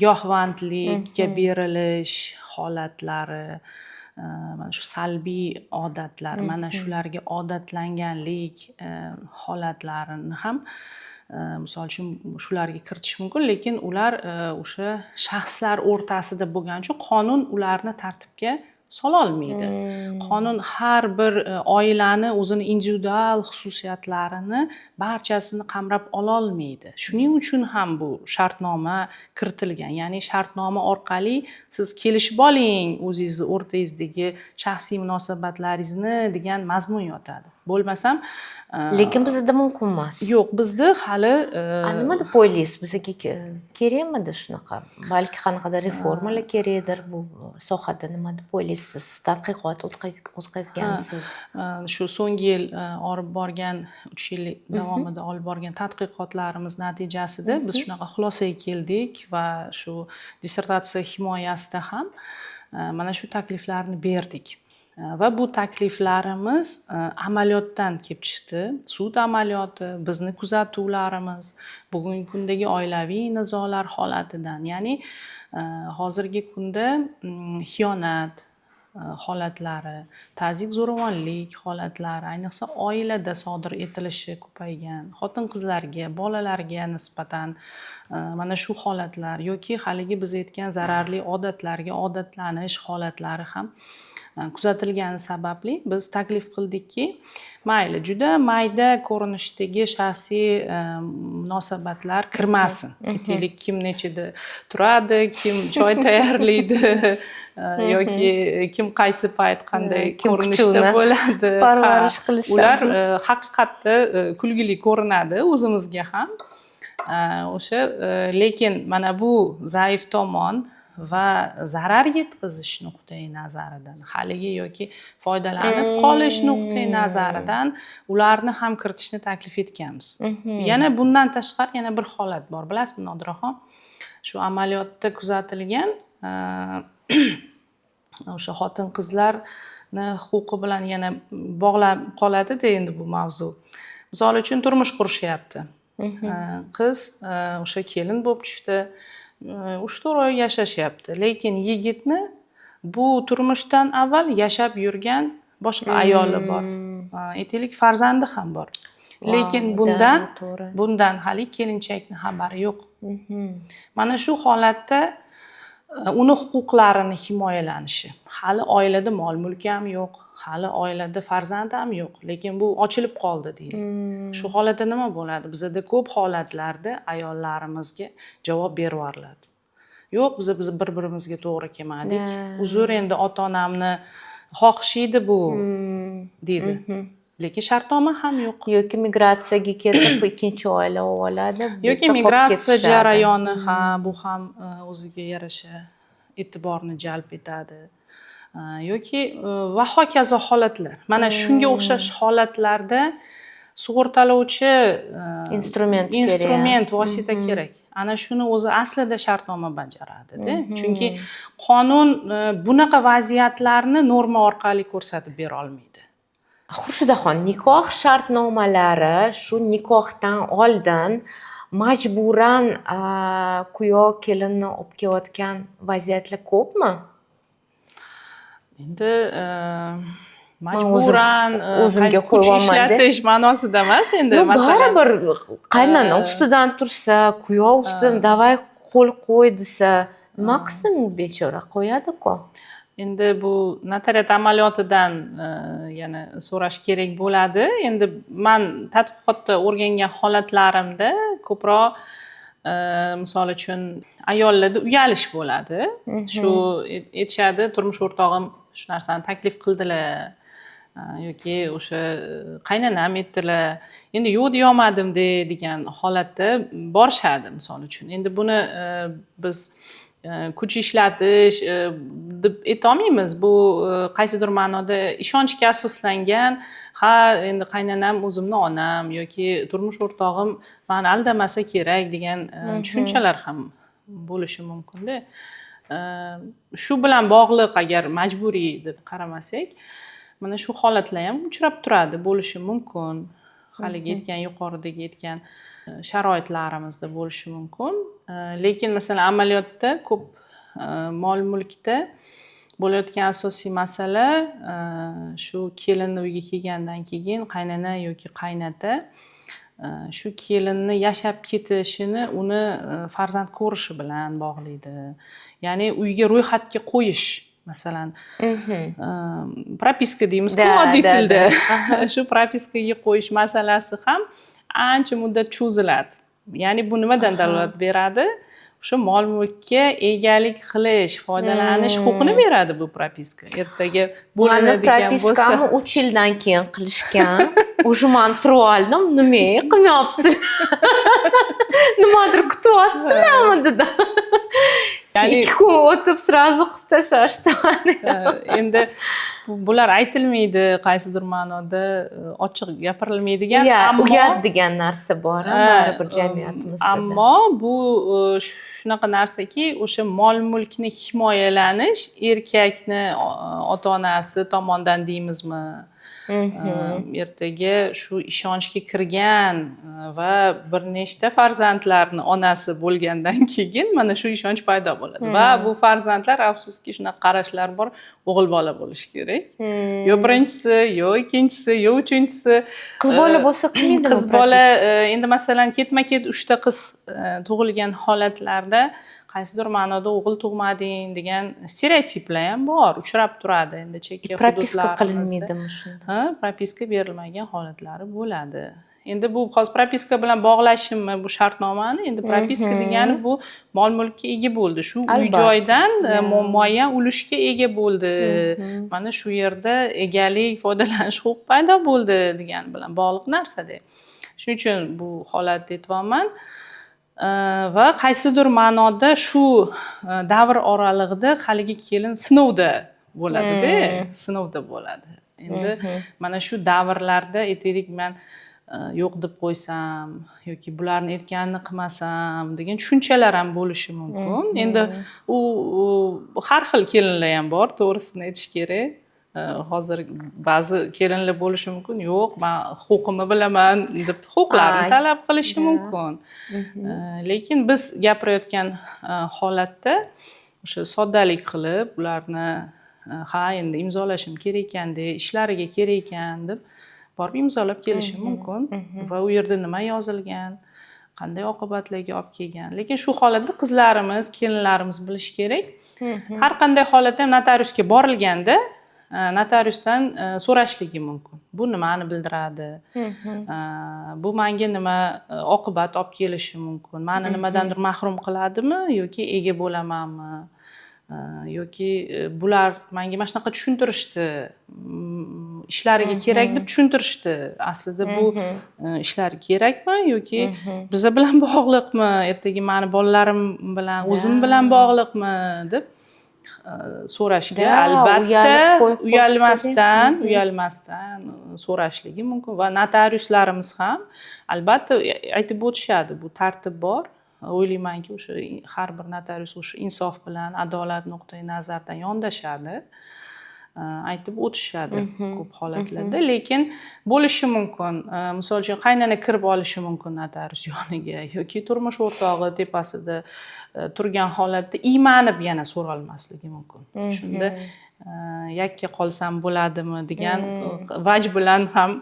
giyohvandlikka berilish holatlari, mana shu salbiy odatlar, mana shularga odatlanganlik holatlarini ham, misol uchun, shularga kiritish mumkin. Lekin ular o'sha shaxslar o'rtasida bo'lgani uchun qonun ularni tartibga sololmaydi. Qonun har bir oilani o'zini individual xususiyatlarini barchasini qamrab ololmaydi. Shuning uchun ham bu shartnoma kiritilgan. Ya'ni shartnoma orqali siz kelishib oling o'zingizni o'rtangizdagi shaxsiy munosabatlaringizni degan mazmun yotadi. Bo'lmasam, Lekin bizda mumkin emas. Yo'q, bizda hali A nima deb o'ylaysiz, bizga kerakmidi shunaqa? Balki qanaqadir reformalar kerakdir bu sohada, nima deb o'ylaysiz? Siz tadqiqot o'tkazgansiz. Shu so'nggi yil olib borgan, 3 yil davomida olib borgan tadqiqotlarimiz natijasida biz shunaqa xulosaga keldik va shu dissertatsiya himoyasida ham mana shu takliflarni berdik. Va bu takliflarimiz amaliyotdan kelib chiqdi. Sud amaliyoti, bizni kuzatuvlarimiz, bugungi kundagi oilaviy nizolar holatidan. Ya'ni hozirgi kunda xiyonat holatlari, tazyiq zo'ravonlik holatlari, ayniqsa oilada sodir etilishi ko'paygan, xotin qizlarga, bolalarga nisbatan mana shu holatlar yoki haligi biz aytgan zararli odatlarga odatlanish holatlari ham kuzatilgani sababli biz taklif qildikki, mayli, juda mayda ko'rinishdagi shaxsiy munosabatlar kirmasin. Aytaylik, kim nechida turadi, kim choy tayyorlaydi yoki kim qaysi payt qanday Kim ko'rinishda kuchugini bo'ladi. Ha, parvarish qilishi. Ular haqiqatda kulgili ko'rinadi o'zimizga ham. O'sha lekin mana bu zaif tomon va zarar yetkazish nuqtai nazaridan haligi yoki foydalanib qolish nuqtai nazaridan ularni ham kiritishni taklif etganmiz. Yana bundan tashqari yana bir holat bor, bilasizmi, Nodiraxon, shu amaliyotda kuzatilgan, o'sha xotin qizlarni huquqi bilan yana bog'lanib qoladida endi bu mavzu. Misol uchun, turmush qurishyapti. Qiz o'sha kelin bo'lib tushdi, 3-4 oy yashashyapti, lekin yigitni Bu turmushdan avval yashab yurgan boshqa ayoli bor. Aytaylik, farzandi ham bor. Lekin bundan Да, to'g'ri. bundan hali kelinchakni xabari yo'q. Mana shu holatda uni huquqlarini himoyalanishi, hali oilada mol mulki ham yo'q, hali oilada farzand ham yo'q, lekin bu ochilib qoldi deylik. Shu holatda nima bo'ladi? Bizada ko'p holatlarda ayollarimizga javob berib yuboriladi: "Yo'q, biz bir birimizga to'g'ri kelmadik, uzr, endi ota onamni xohishi edi bu", deydi, lekin shartnoma ham yo'q. Yoki migratsiyaga ketib, ikkinchi oila oladi, bu Yoki yerda qolib migratsiya ketishadi. jarayoni, ha, bu ham o'ziga yarasha e'tiborni jalb etadi. Yoki va hokazo holatlar. Mana shunga o'xshash holatlarda sug'urtalovchi Instrument kerak. instrument, vosita kerak. Ana shuni o'zi aslida shartnoma bajaradida, chunki qonun bunaqa vaziyatlarni norma orqali ko'rsatib bera olmaydi. Xurshidaxon, nikoh shartnomalari shu nikohdan oldin majburan kuyov kelinni olib kelayotgan vaziyatlar ko'pmi? Endi majburan o'zimga qaysi kuch qo'yyapman-da. ishlatish ma'nosida emas endi, Ну, masalan. baribir qaynona ustidan tursa, kuyov ustidan, "Давай, qo'l qo'y", desa, nima qilsin u bechora, qo'yadi-ku. Endi bu notariat amaliyotidan yana so'rash kerak bo'ladi. Endi man tadqiqotda o'rgangan holatlarimda ko'proq misol uchun, ayollarda uyalish bo'ladi. Shu aytishadi: "Turmush o'rtog'im shu narsani taklif qildilar yoki o'sha qaynonam aytdilar, endi yo'q deyolmadimda", degan holatda borishadi, misol uchun. Endi buni biz kuch ishlatish deb aytolmaymiz. Bu qaysidir ma'noda ishonchga asoslangan. Ha, endi qaynonam o'zimni onam yoki turmush o'rtog'im mani aldamasa kerak degan tushunchalar ham bo'lishi mumkinda. Shu bilan bog'liq, agar majburiy deb qaramasak, mana shu holatlar ham uchrab turadi, bo'lishi mumkin. Haligi aytgan, yuqoridagi aytgan sharoitlarimizda bo'lishi mumkin. Lekin masalan, amaliyotda ko'p mol mulkda bo'layotgan asosiy masala shu kelinni uyga kelgandan keyin qaynona yoki qaynota shu kelinni yashab ketishini uni farzand ko'rishi bilan bog'laydi, ya'ni uyga ro'yxatga qo'yish, masalan, propiska deymizku oddiy tilda. Shu propiskaga qo'yish masalasi ham ancha muddat cho'ziladi. Ya'ni bu nimadan dalolat beradi? O'sha mol mulkka egalik qilish, foydalanish huquqini beradi bu propiska ertaga Mani bo'linadigan bo'lsa. Propiskamni 3 yildan keyin qilishgan. Уже man turib oldim, "Nima qilmayapsizlar, nimadir kutyapsizlarmi?" dedim. 2 kun o'tib, сразу qilib tashlashdi mani. Endi bular aytilmaydi, qaysidir ma'noda ochiq gapirilmaydigan, Ya, ammo uyat degan narsa bor Ha, baribir jamiyatimizda. Ammo bu shunaqa narsaki, o'sha mol mulkni himoyalanish erkakni ota onasi tomonidan deymizmi, ertaga shu ishonchga kirgan va bir nechta farzandlarni onasi bo'lgandan keyin mana shu ishonch paydo bo'ladi. Va bu farzandlar, afsuski, shunaqa qarashlar bor: o'g'il bola bo'lishi kerak, yo birinchisi, yo ikkinchisi, yo uchinchisi. Qiz bola bo'lsa qilmaydimi? Qiz bola endi, masalan, ketma ket uchta qiz tug'ilgan holatlarda qaysidir ma'noda o'g'il tug'mading degan stereotiplar ham bor, uchrab turadi endi chekka Propiska hududlarimizda. qilinmaydimi shunda? Ha, propiska berilmagan holatlari bo'ladi. Endi bu hozir propiska bilan bog'lashimmi bu shartnomani? Endi propiska degani bu mol mulkka ega bo'ldi shu uy joydan muayyan ulushga ega bo'ldi, mana shu yerda egalik, foydalanish huquqi paydo bo'ldi degani bilan bog'liq narsada. Shuning uchun bu holatni aytyapman. Va qaysidir ma'noda shu davr oralig'ida haligi kelin sinovda bo'ladida, sinovda bo'ladi. Endi mana shu davrlarda, aytaylik, man yo'q deb qo'ysam yoki bularni aytganini qilmasam degan tushunchalar ham bo'lishi mumkin. Endi u har xil kelinlar ham bor, to'g'risini aytish kerak. Hozir ba'zi kelinlar bo'lishi mumkin, "Yo'q, man huquqimni bilaman", deb huquqlarini talab qilishi mumkin. Lekin biz gapirayotgan holatda o'sha O'sha soddalik qilib ularni ha, endi imzolashim kerak ekanda, ishlariga kerak ekan deb borib imzolab kelishi mumkin va u yerda nima yozilgan, qanday oqibatlarga olib kelgan. Lekin shu holatda qizlarimiz, kelinlarimiz bilishi kerak, har qanday holatda ham notariusga borilganda notariusdan so'rashligi mumkin: bu nimani bildiradi, bu manga nima oqibat olib kelishi mumkin, mani nimadandir mahrum qiladimi yoki ega bo'lamanmi, yoki bular manga mana shunaqa tushuntirishdi, ishlariga kerak deb tushuntirishdi, aslida bu ishlari kerakmi yoki biza bilan bog'liqmi, ertaga mani bolalarim bilan, o'zim bilan bog'liqmi deb so'rashga Да, albatta uyalib qo'yib uyalmasdan qo'ysa. uyalmasdan so'rashligi mumkin va notariuslarimiz ham albatta aytib o'tishadi, bu tartib bor. O'ylaymanki, o'sha har bir notarius o'sha insof bilan, adolat nuqtai nazaridan yondashadi, aytib o'tishadi ko'p holatlarda. Lekin bo'lishi mumkin, misol uchun, qaynona kirib olishi mumkin notarius yoniga yoki turmush o'rtog'i tepasida turgan holatda iymanib yana so'rolmasligi mumkin. Shunda yakka qolsam bo'ladimi degan vaj bilan ham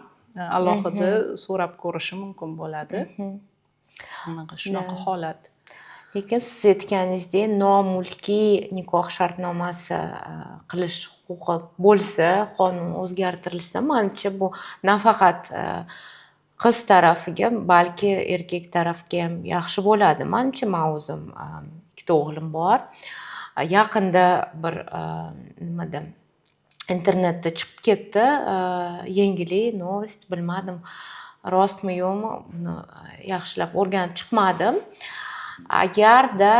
alohida so'rab ko'rishi mumkin bo'ladi. Shunaqa holat. Lekin siz aytganingizdek, nomulkiy nikoh shartnomasi qilish huquqi bo'lsa, qonun o'zgartirilsa, manimcha, bu nafaqat qiz tarafiga, balki erkak tarafga ham yaxshi bo'ladi. Manimcha, man o'zim ikkita o'g'lim bor. Yaqinda bir nimada, internetda chiqib ketdi yangilik, новость, bilmadim, rostmi, yo'qmi, buni yaxshilab o'rganib chiqmadim. Agarda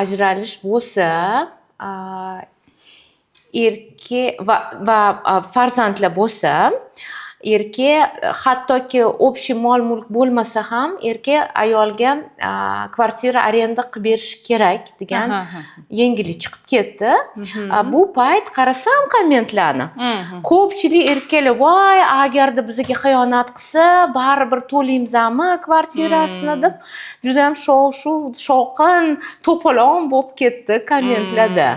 ajralish bo'lsa, erkak va farzandlar bo'lsa, erkak, hattoki общий mol mulk bo'lmasa ham, erkak ayolga kvartira arenda qilib berishi kerak degan yangilik chiqib ketdi. Bu payt qarasam kommentlarni, ko'pchilik erkaklar: "Voy, agarda bizga xiyonat qilsa, baribir to'laymizmi kvartirasini?" deb judayam shov shuv, shovqin, to'polon bo'lib ketdi kommentlarda.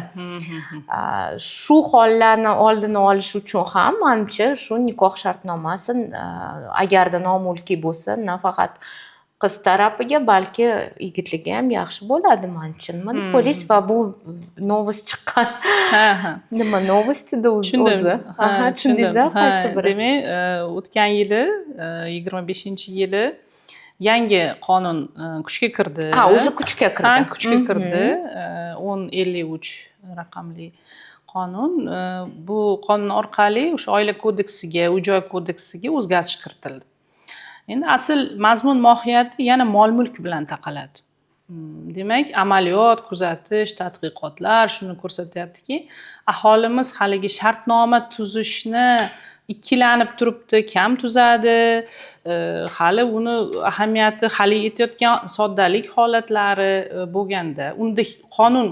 Shu hollarni oldini olish uchun ham, manimcha, shu nikoh shartnomasi, agarda nomulkiy bo'lsa, nafaqat qiz tarafiga, balki yigitlarga ham yaxshi bo'ladi, manimcha. Nima deb o'ylaysiz? Va bu новость chiqqan, Ha, ha. nima новость edi Tushundim. o'zi? Ha, Aha, tushundingiz, tushundim. Ha, qaysi biri? Demak, o'tgan yili, 25-yili yangi qonun kuchga kirdi. Ha, уже kuchga kirdi. Ha, kuchga kirdi. 1053 raqamli qonun. Bu qonun orqali o'sha Oila kodeksiga, uy joy kodeksiga o'zgarish kiritildi. Endi asl mazmun mohiyati yana mol mulk bilan taqaladi. Demak, amaliyot, kuzatish, tadqiqotlar shuni ko'rsatyaptiki, aholimiz haligi shartnoma tuzishni ikkilanib turibdi, kam tuzadi, hali uni ahamiyati hali yetayotgan soddalik holatlari bo'lganda, unda qonun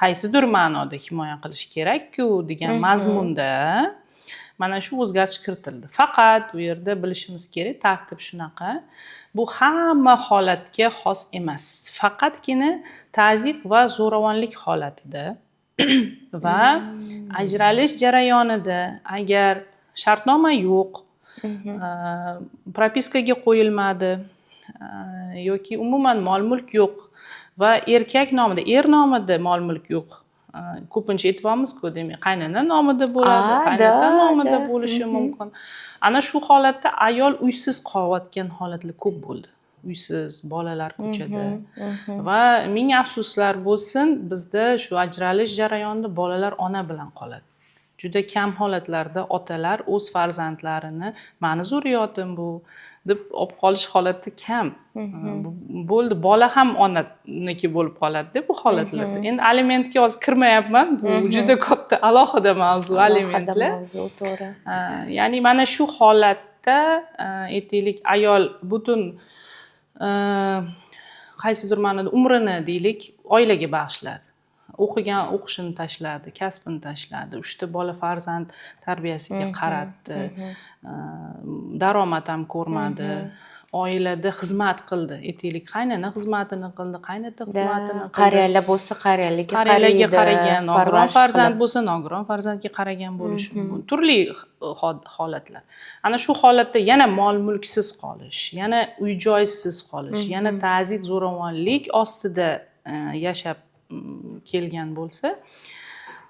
qaysidir ma'noda himoya qilishi kerak-ku degan mazmunda mana shu o'zgarish kiritildi. Faqat u yerda bilishimiz kerak, tartib shunaqa: bu hamma holatga xos emas, faqatgina tazyiq va zo'ravonlik holatida va ajralish jarayonida, agar shartnoma yo'q, propiskaga qo'yilmadi yoki umuman mol mulk yo'q va erkak nomida, er nomida mol mulk yo'q. Ko'pincha aytyapmizku, demak, qaynona nomida bo'ladi, qaynota nomida bo'lishi mumkin. Ana shu holatda ayol uysiz qolayotgan holatlar ko'p bo'ldi, uysiz, bolalar ko'chada. Va ming afsuslar bo'lsin, bizda shu ajralish jarayonida bolalar ona bilan qoladi. Juda kam holatlarda otalar o'z farzandlarini "mani zurriyotim bu" deb olib qolish holati kam. Bo'ldi, bola ham onaniki bo'lib qoladida bu holatlarda. Endi alimentga hozir kirmayapman, bu juda katta alohida mavzu, alimentlar. Mavzu, to'g'ri. Ya'ni mana shu holatda, aytaylik, ayol butun qaysidir ma'noda umrini, deylik, oilaga bag'ishladi, o'qigan o'qishini tashladi, kasbini tashladi, uchta bola farzand tarbiyasiga qaratdi, daromad ham ko'rmadi. Oilada xizmat qildi, aytaylik, qaynona xizmatini qildi, qaynota xizmatini qildi. Qariyalar bo'lsa, qariyalarga Qariyalarga qaraydi, qaragan, nogiron parvarish farzand qilib. bo'lsa, nogiron farzandga qaragan bo'lishi mumkin. Turli holatlar. Ana shu holatda yana mol mulksiz qolish, yana uy joysiz qolish, yana ta'ziq, zo'ravonlik ostida yashab kelgan bo'lsa,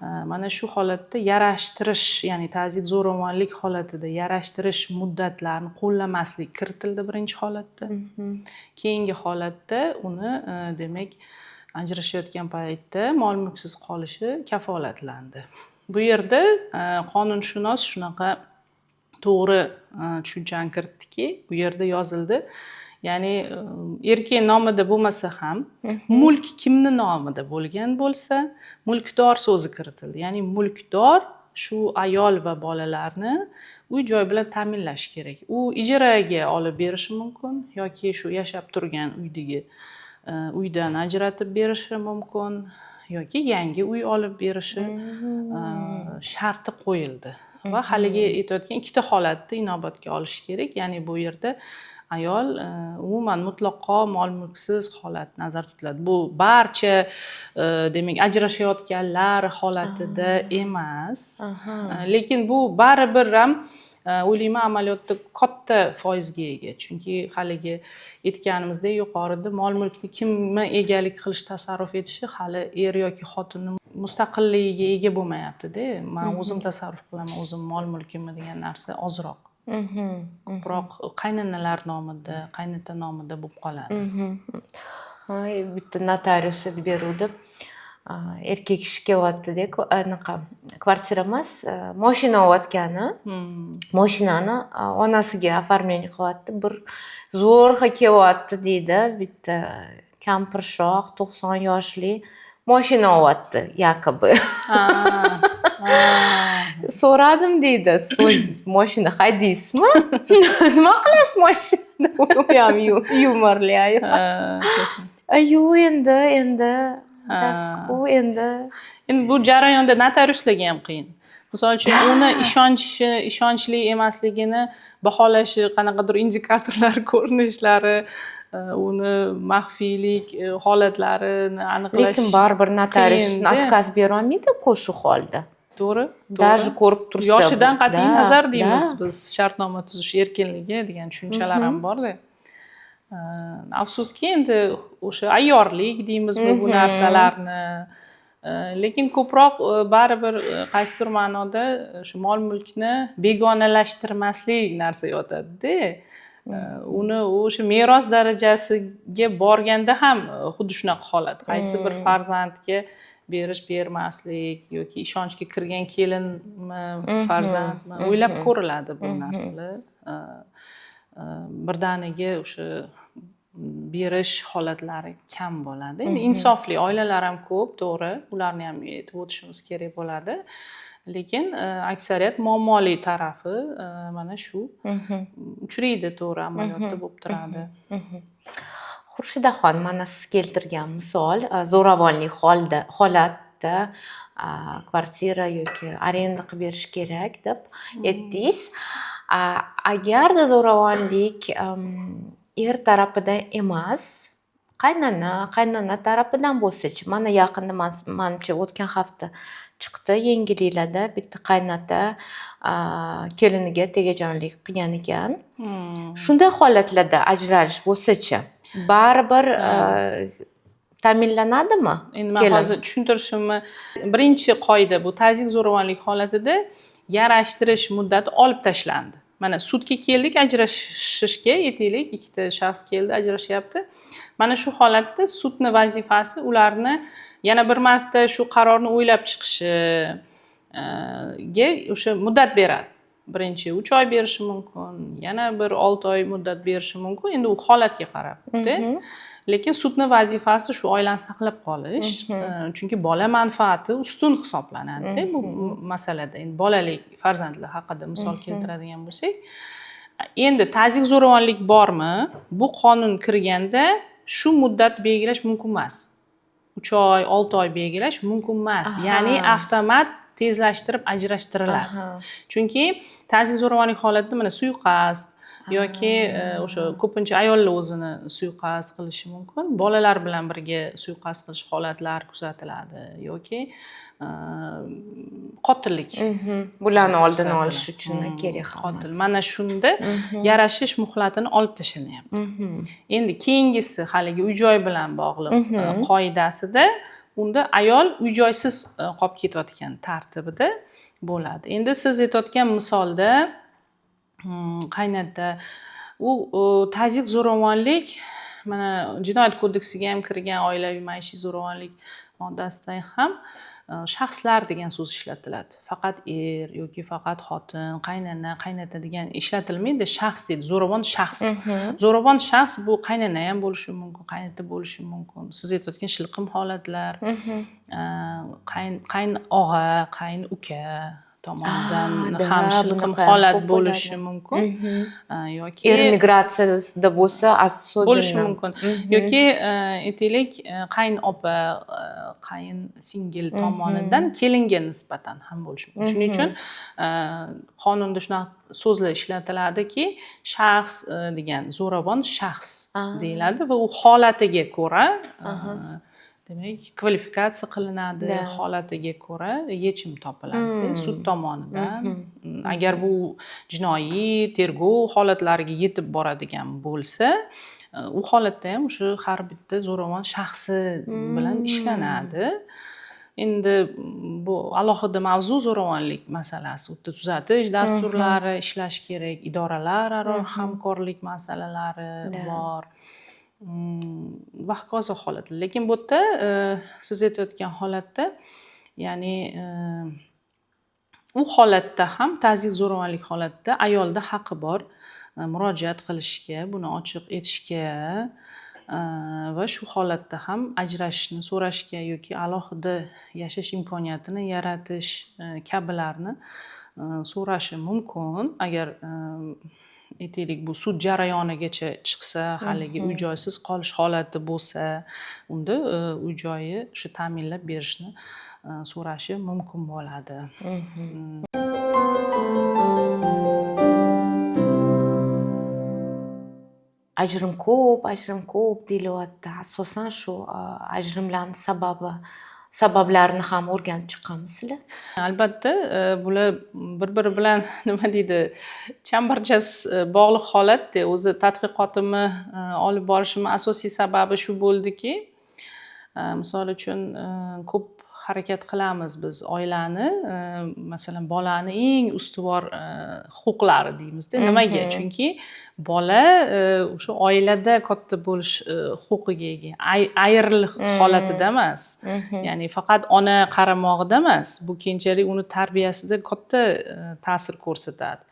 mana shu holatda yarashtirish, ya'ni ta'ziq, zo'ravonlik holatida yarashtirish muddatlarini qo'llamaslik kiritildi birinchi holatda. Keyingi holatda uni, demak, ajrashayotgan paytda mol mulksiz qolishi kafolatlandi. Bu yerda qonunshunos shunaqa to'g'ri tushunchani kiritdiki, bu yerda yozildi, ya'ni erkak nomida bo'lmasa ham, mulk kimni nomida bo'lgan bo'lsa, mulkdor so'zi kiritildi, ya'ni mulkdor shu ayol va bolalarni uy joy bilan ta'minlash kerak. U ijaraga olib berishi mumkin yoki shu yashab turgan uydagi uydan ajratib berishi mumkin yoki yangi uy olib berishi sharti qo'yildi. Va haligi aytayotgan ikkita holatni inobatga olish kerak, ya'ni bu yerda ayol umuman mutlaqo mol mulksiz holat nazarda tutiladi. Bu barcha, demak, ajrashayotganlar holatida emas. Lekin bu baribir ham, o'ylayman, amaliyotda katta foizga ega, chunki haligi aytganimizdek yuqorida, mol mulkni kimni egalik qilish, tasarruf etishi hali er yoki xotinni mustaqilligiga ega bo'lmayaptida. Man o'zim tasarruf qilaman o'zim mol mulkimni degan narsa ozroq, ko'proq qaynanalar nomida, qaynota nomida bo'lib qoladi. Ay, bitta notarius aytib beruvdi. Erkak kishi kelyaptida, anaqa kvartira emas, moshina olayotgani, moshinani onasiga оформление qilyapti. Bir zo'rg'a kelyapti deydi, bitta kampirshoq, 90 yoshli moshina olyapti якобы. Ha, ha. So'radim deydi, siz moshina haydaysizmi, nima qilasiz moshinada? U ham yumorli ayol. Yo'q, endi bilasizku endi. Endi bu jarayonda notariuslarga ham qiyin. Misol uchun, uni ishonchi, ishonchli emasligini baholashi, qanaqadir indikatorlar, ko'rinishlari, uni maxfiylik holatlarini aniqlash Lekin baribir notarius qiyinda. Отказ berolmaydi-ku shu holda. To'g'ri. Даже ko'rib tursa. Yoshidan qat'iy nazar deymiz biz, shartnoma tuzish erkinligi degan tushunchalar ham borda. Afsuski, endi o'sha ayyorlik deymizmi bu narsalarni. Lekin ko'proq baribir qaysidir ma'noda shu mol mulkni begonalashtirmaslik narsa yotadida. Uni o'sha meros darajasiga borganda ham xuddi shunaqa holat, qaysi bir farzandga berish, bermaslik yoki ishonchga kirgan kelinmi, farzandmi, o'ylab ko'riladi bu narsalar. Birdaniga o'sha berish holatlari kam bo'ladi. Endi insofli oilalar ham ko'p, to'g'ri, ularni ham aytib o'tishimiz kerak bo'ladi, lekin aksariyat muammoli tarafi mana shu uchraydi, to'g'ri, amaliyotda bo'lib turadi. Xurshidaxon, mana siz keltirgan misol, zo'ravonlik holda, holatda kvartira yoki arenda qilib berish kerak deb aytdingiz. Agarda zo'ravonlik er tarafidan emas, qaynona, qaynona tarafidan bo'lsachi? Mana yaqinda, manimcha, o'tgan hafta chiqdi yangiliklarda, bitta qaynota keliniga tegajonlik qilgan ekan. Shunday holatlarda ajralish bo'lsachi, baribir ta'minlanadimi Endi man kelin? hozir tushuntirishimni, birinchi qoida, bu tazyiq, zo'ravonlik holatida yarashtirish muddati olib tashlandi. Mana sudga keldik ajrashishga, aytaylik, ikkita shaxs keldi, ajrashyapti. Mana shu holatda sudni vazifasi ularni yana bir marta shu qarorni o'ylab chiqishiga o'sha muddat beradi. Birinchi 3 oy berishi mumkin, yana bir 6 oy muddat berishi mumkin, endi u holatga qarabda. Lekin sudni vazifasi shu oilani saqlab qolish, chunki bola manfaati ustun hisoblanadida bu masalada. Endi bolalik farzandlar haqida misol keltiradigan bo'lsak, endi tazyiq, zo'ravonlik bormi, bu qonun kirganda shu muddat belgilash mumkin emas, 3 oy, 6 oy belgilash mumkin emas, ya'ni avtomat tezlashtirib ajrashtiriladi. Chunki tazyiq, zo'ravonlik holatida mana suiqasd Yoki o'sha ko'pincha ayollar o'zini suiqasd qilishi mumkin, bolalar bilan birga suiqasd qilish holatlari kuzatiladi yoki qotillik. Bularni oldini Kuzatiladi. olish uchun kerak Qotil. hammasi. Mana shunda yarashish muhlatini olib tashlanyapti. Endi keyingisi haligi uy joy bilan bog'liq qoidasida, unda ayol uy joysiz qolib ketayotgan tartibida bo'ladi. Endi siz aytayotgan misolda qaynota, u tazyiq, zo'ravonlik, mana Jinoyat kodeksiga ham kirgan oilaviy maishiy zo'ravonlik moddasida ham shaxslar degan so'z ishlatiladi. Faqat er yoki faqat xotin, qaynana, qaynota degan ishlatilmaydi, shaxs deydi, zo'ravon shaxs. Zo'ravon shaxs bu qaynana ham bo'lishi mumkin, qaynota bo'lishi mumkin. Siz aytayotgan shilqim holatlar, qayn qayn og'a, qayn uka tomonidan ham shilqim bunaqa ham holat ko'p bo'lishi bo'ladi. mumkin. Yoki Er migratsiyasida bo'lsa, особенно. Bo'lishi mumkin. Yoki aytaylik, qayn opa, qayn singil tomonidan kelinga nisbatan ham bo'lishi mumkin. Shuning uchun qonunda shunaqa so'zlar ishlatiladiki, shaxs degan, zo'ravon shaxs deyiladi va u holatiga ko'ra demak, kvalifikatsiya qilinadi, holatiga ko'ra yechim topiladi sud tomonidan. Agar bu jinoiy tergov holatlariga yetib boradigan bo'lsa, u holatda ham o'sha har bitta zo'ravon shaxsi bilan ishlanadi. Endi bu alohida mavzu, zo'ravonlik masalasi. U yerda tuzatish dasturlari ishlash kerak, idoralararo hamkorlik masalalari bor. Va hokazo holatlar. Lekin bu yerda siz aytayotgan holatda, ya'ni u holatda ham, tazyiq, zo'ravonlik holatida ayolda haqqi bor murojaat qilishga, buni ochiq etishga va shu holatda ham ajrashishni so'rashga yoki alohida yashash imkoniyatini yaratish kabilarni so'rashi mumkin. Agar aytaylik, bu sud jarayonigacha chiqsa, haligi uy joysiz qolish holati bo'lsa, unda uy joyi o'sha ta'minlab berishni so'rashi mumkin bo'ladi. Ajrim ko'p, ajrim ko'p deyilyapti. Asosan shu ajrimlarni sabablarini ham o'rganib chiqqanmisizlar? Albatta, bular bir biri bilan, nima deydi, chambarchas bog'liq holatda. O'zi tadqiqotimni olib borishimni asosiy sababi shu bo'ldiki, misol uchun, ko'p harakat qilamiz biz oilani, masalan, bolani eng ustuvor huquqlari deymizda. Nimaga? Chunki bola o'sha oilada katta bo'lish huquqiga ega, ayriliq holatida emas, ya'ni faqat ona qaramog'ida emas. Bu keyinchalik uni tarbiyasida katta ta'sir ko'rsatadi.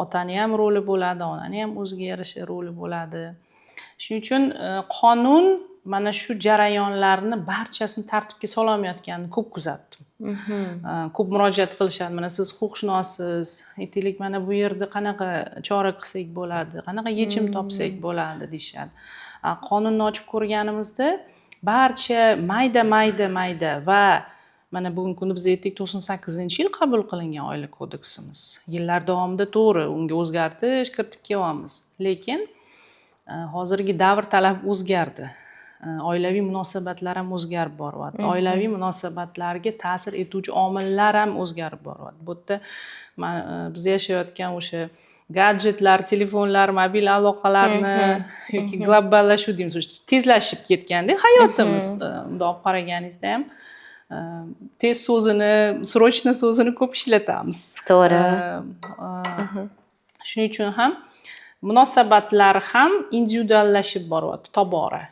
Otani ham roli bo'ladi, onani ham o'ziga yarasha roli bo'ladi. Shuning uchun qonun mana shu jarayonlarni barchasini tartibga sololmayotganini ko'p kuzatdim. Ko'p murojaat qilishadi: mana siz huquqshunossiz, aytaylik, mana bu yerda qanaqa chora qilsak bo'ladi, qanaqa yechim topsak bo'ladi, deyishadi. Qonunni ochib ko'rganimizda barcha mayda mayda mayda va mana bugungi kunda biz aytdik, 98-yil qabul qilingan Oila kodeksimiz. Yillar davomida, to'g'ri, unga o'zgartirish kiritib kelyapmiz, lekin hozirgi davr talabi o'zgardi. Oilaviy munosabatlar ham o'zgarib boryapti, oilaviy munosabatlarga ta'sir etuvchi omillar ham o'zgarib boryapti. Bu yerda biz yashayotgan o'sha gadjetlar, telefonlar, mobil aloqalarni yoki globallashuv deymiz, o'sha tezlashib ketganda hayotimiz. Bundoq olib qaraganingizda ham tez so'zini, срочно so'zini ko'p ishlatamiz. Shuning uchun ham munosabatlar ham individuallashib boryapti tobora.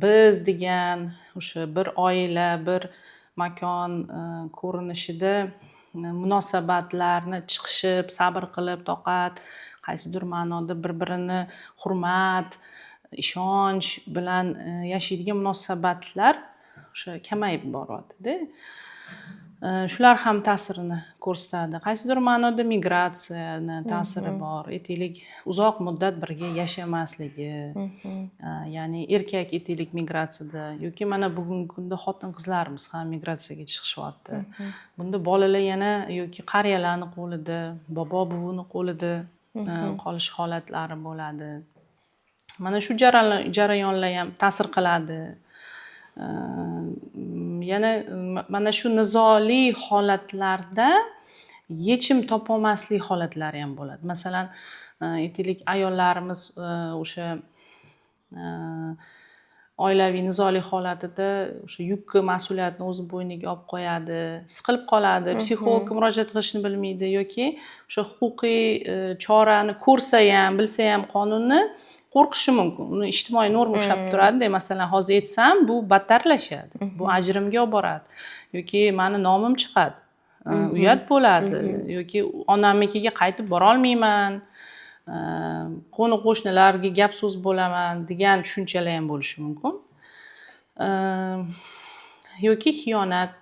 Biz degan o'sha bir oila, bir makon ko'rinishida munosabatlarni chiqishib, sabr qilib, toqat, qaysidir ma'noda bir birini hurmat, ishonch bilan yashaydigan munosabatlar o'sha kamayib boryaptida. Shular ham ta'sirini ko'rsatadi. Qaysidir ma'noda migratsiyani ta'siri bor. Aytaylik, uzoq muddat birga yashamasligi, ya'ni erkak, aytaylik, migratsiyada yoki mana bugungi kunda xotin qizlarimiz ham migratsiyaga chiqishyapti. Bunda bolalar yana yoki qariyalarni qo'lida, bobo buvini qo'lida. qolish holatlari bo'ladi. Mana shu jarayonlar ham ta'sir qiladi. Yana mana shu nizoli holatlarda yechim topolmaslik holatlari ham bo'ladi. Masalan, aytaylik, ayollarimiz o'sha oilaviy nizoli holatida o'sha yukni, mas'uliyatni o'zi bo'yniga olib qo'yadi, siqilib qoladi, psixologga murojaat qilishni bilmaydi yoki o'sha huquqiy chorani ko'rsa ham, bilsa ham qonunni, qo'rqishi mumkin. Uni ijtimoiy norma ushlab turadida. Masalan, hozir aytsam, bu battarlashadi, bu ajrimga olib boradi yoki mani nomim chiqadi, uyat bo'ladi yoki onamnikiga qaytib borolmayman, qo'ni qo'shnilarga gap so'z bo'laman degan tushunchalar ham bo'lishi mumkin. Yoki xiyonat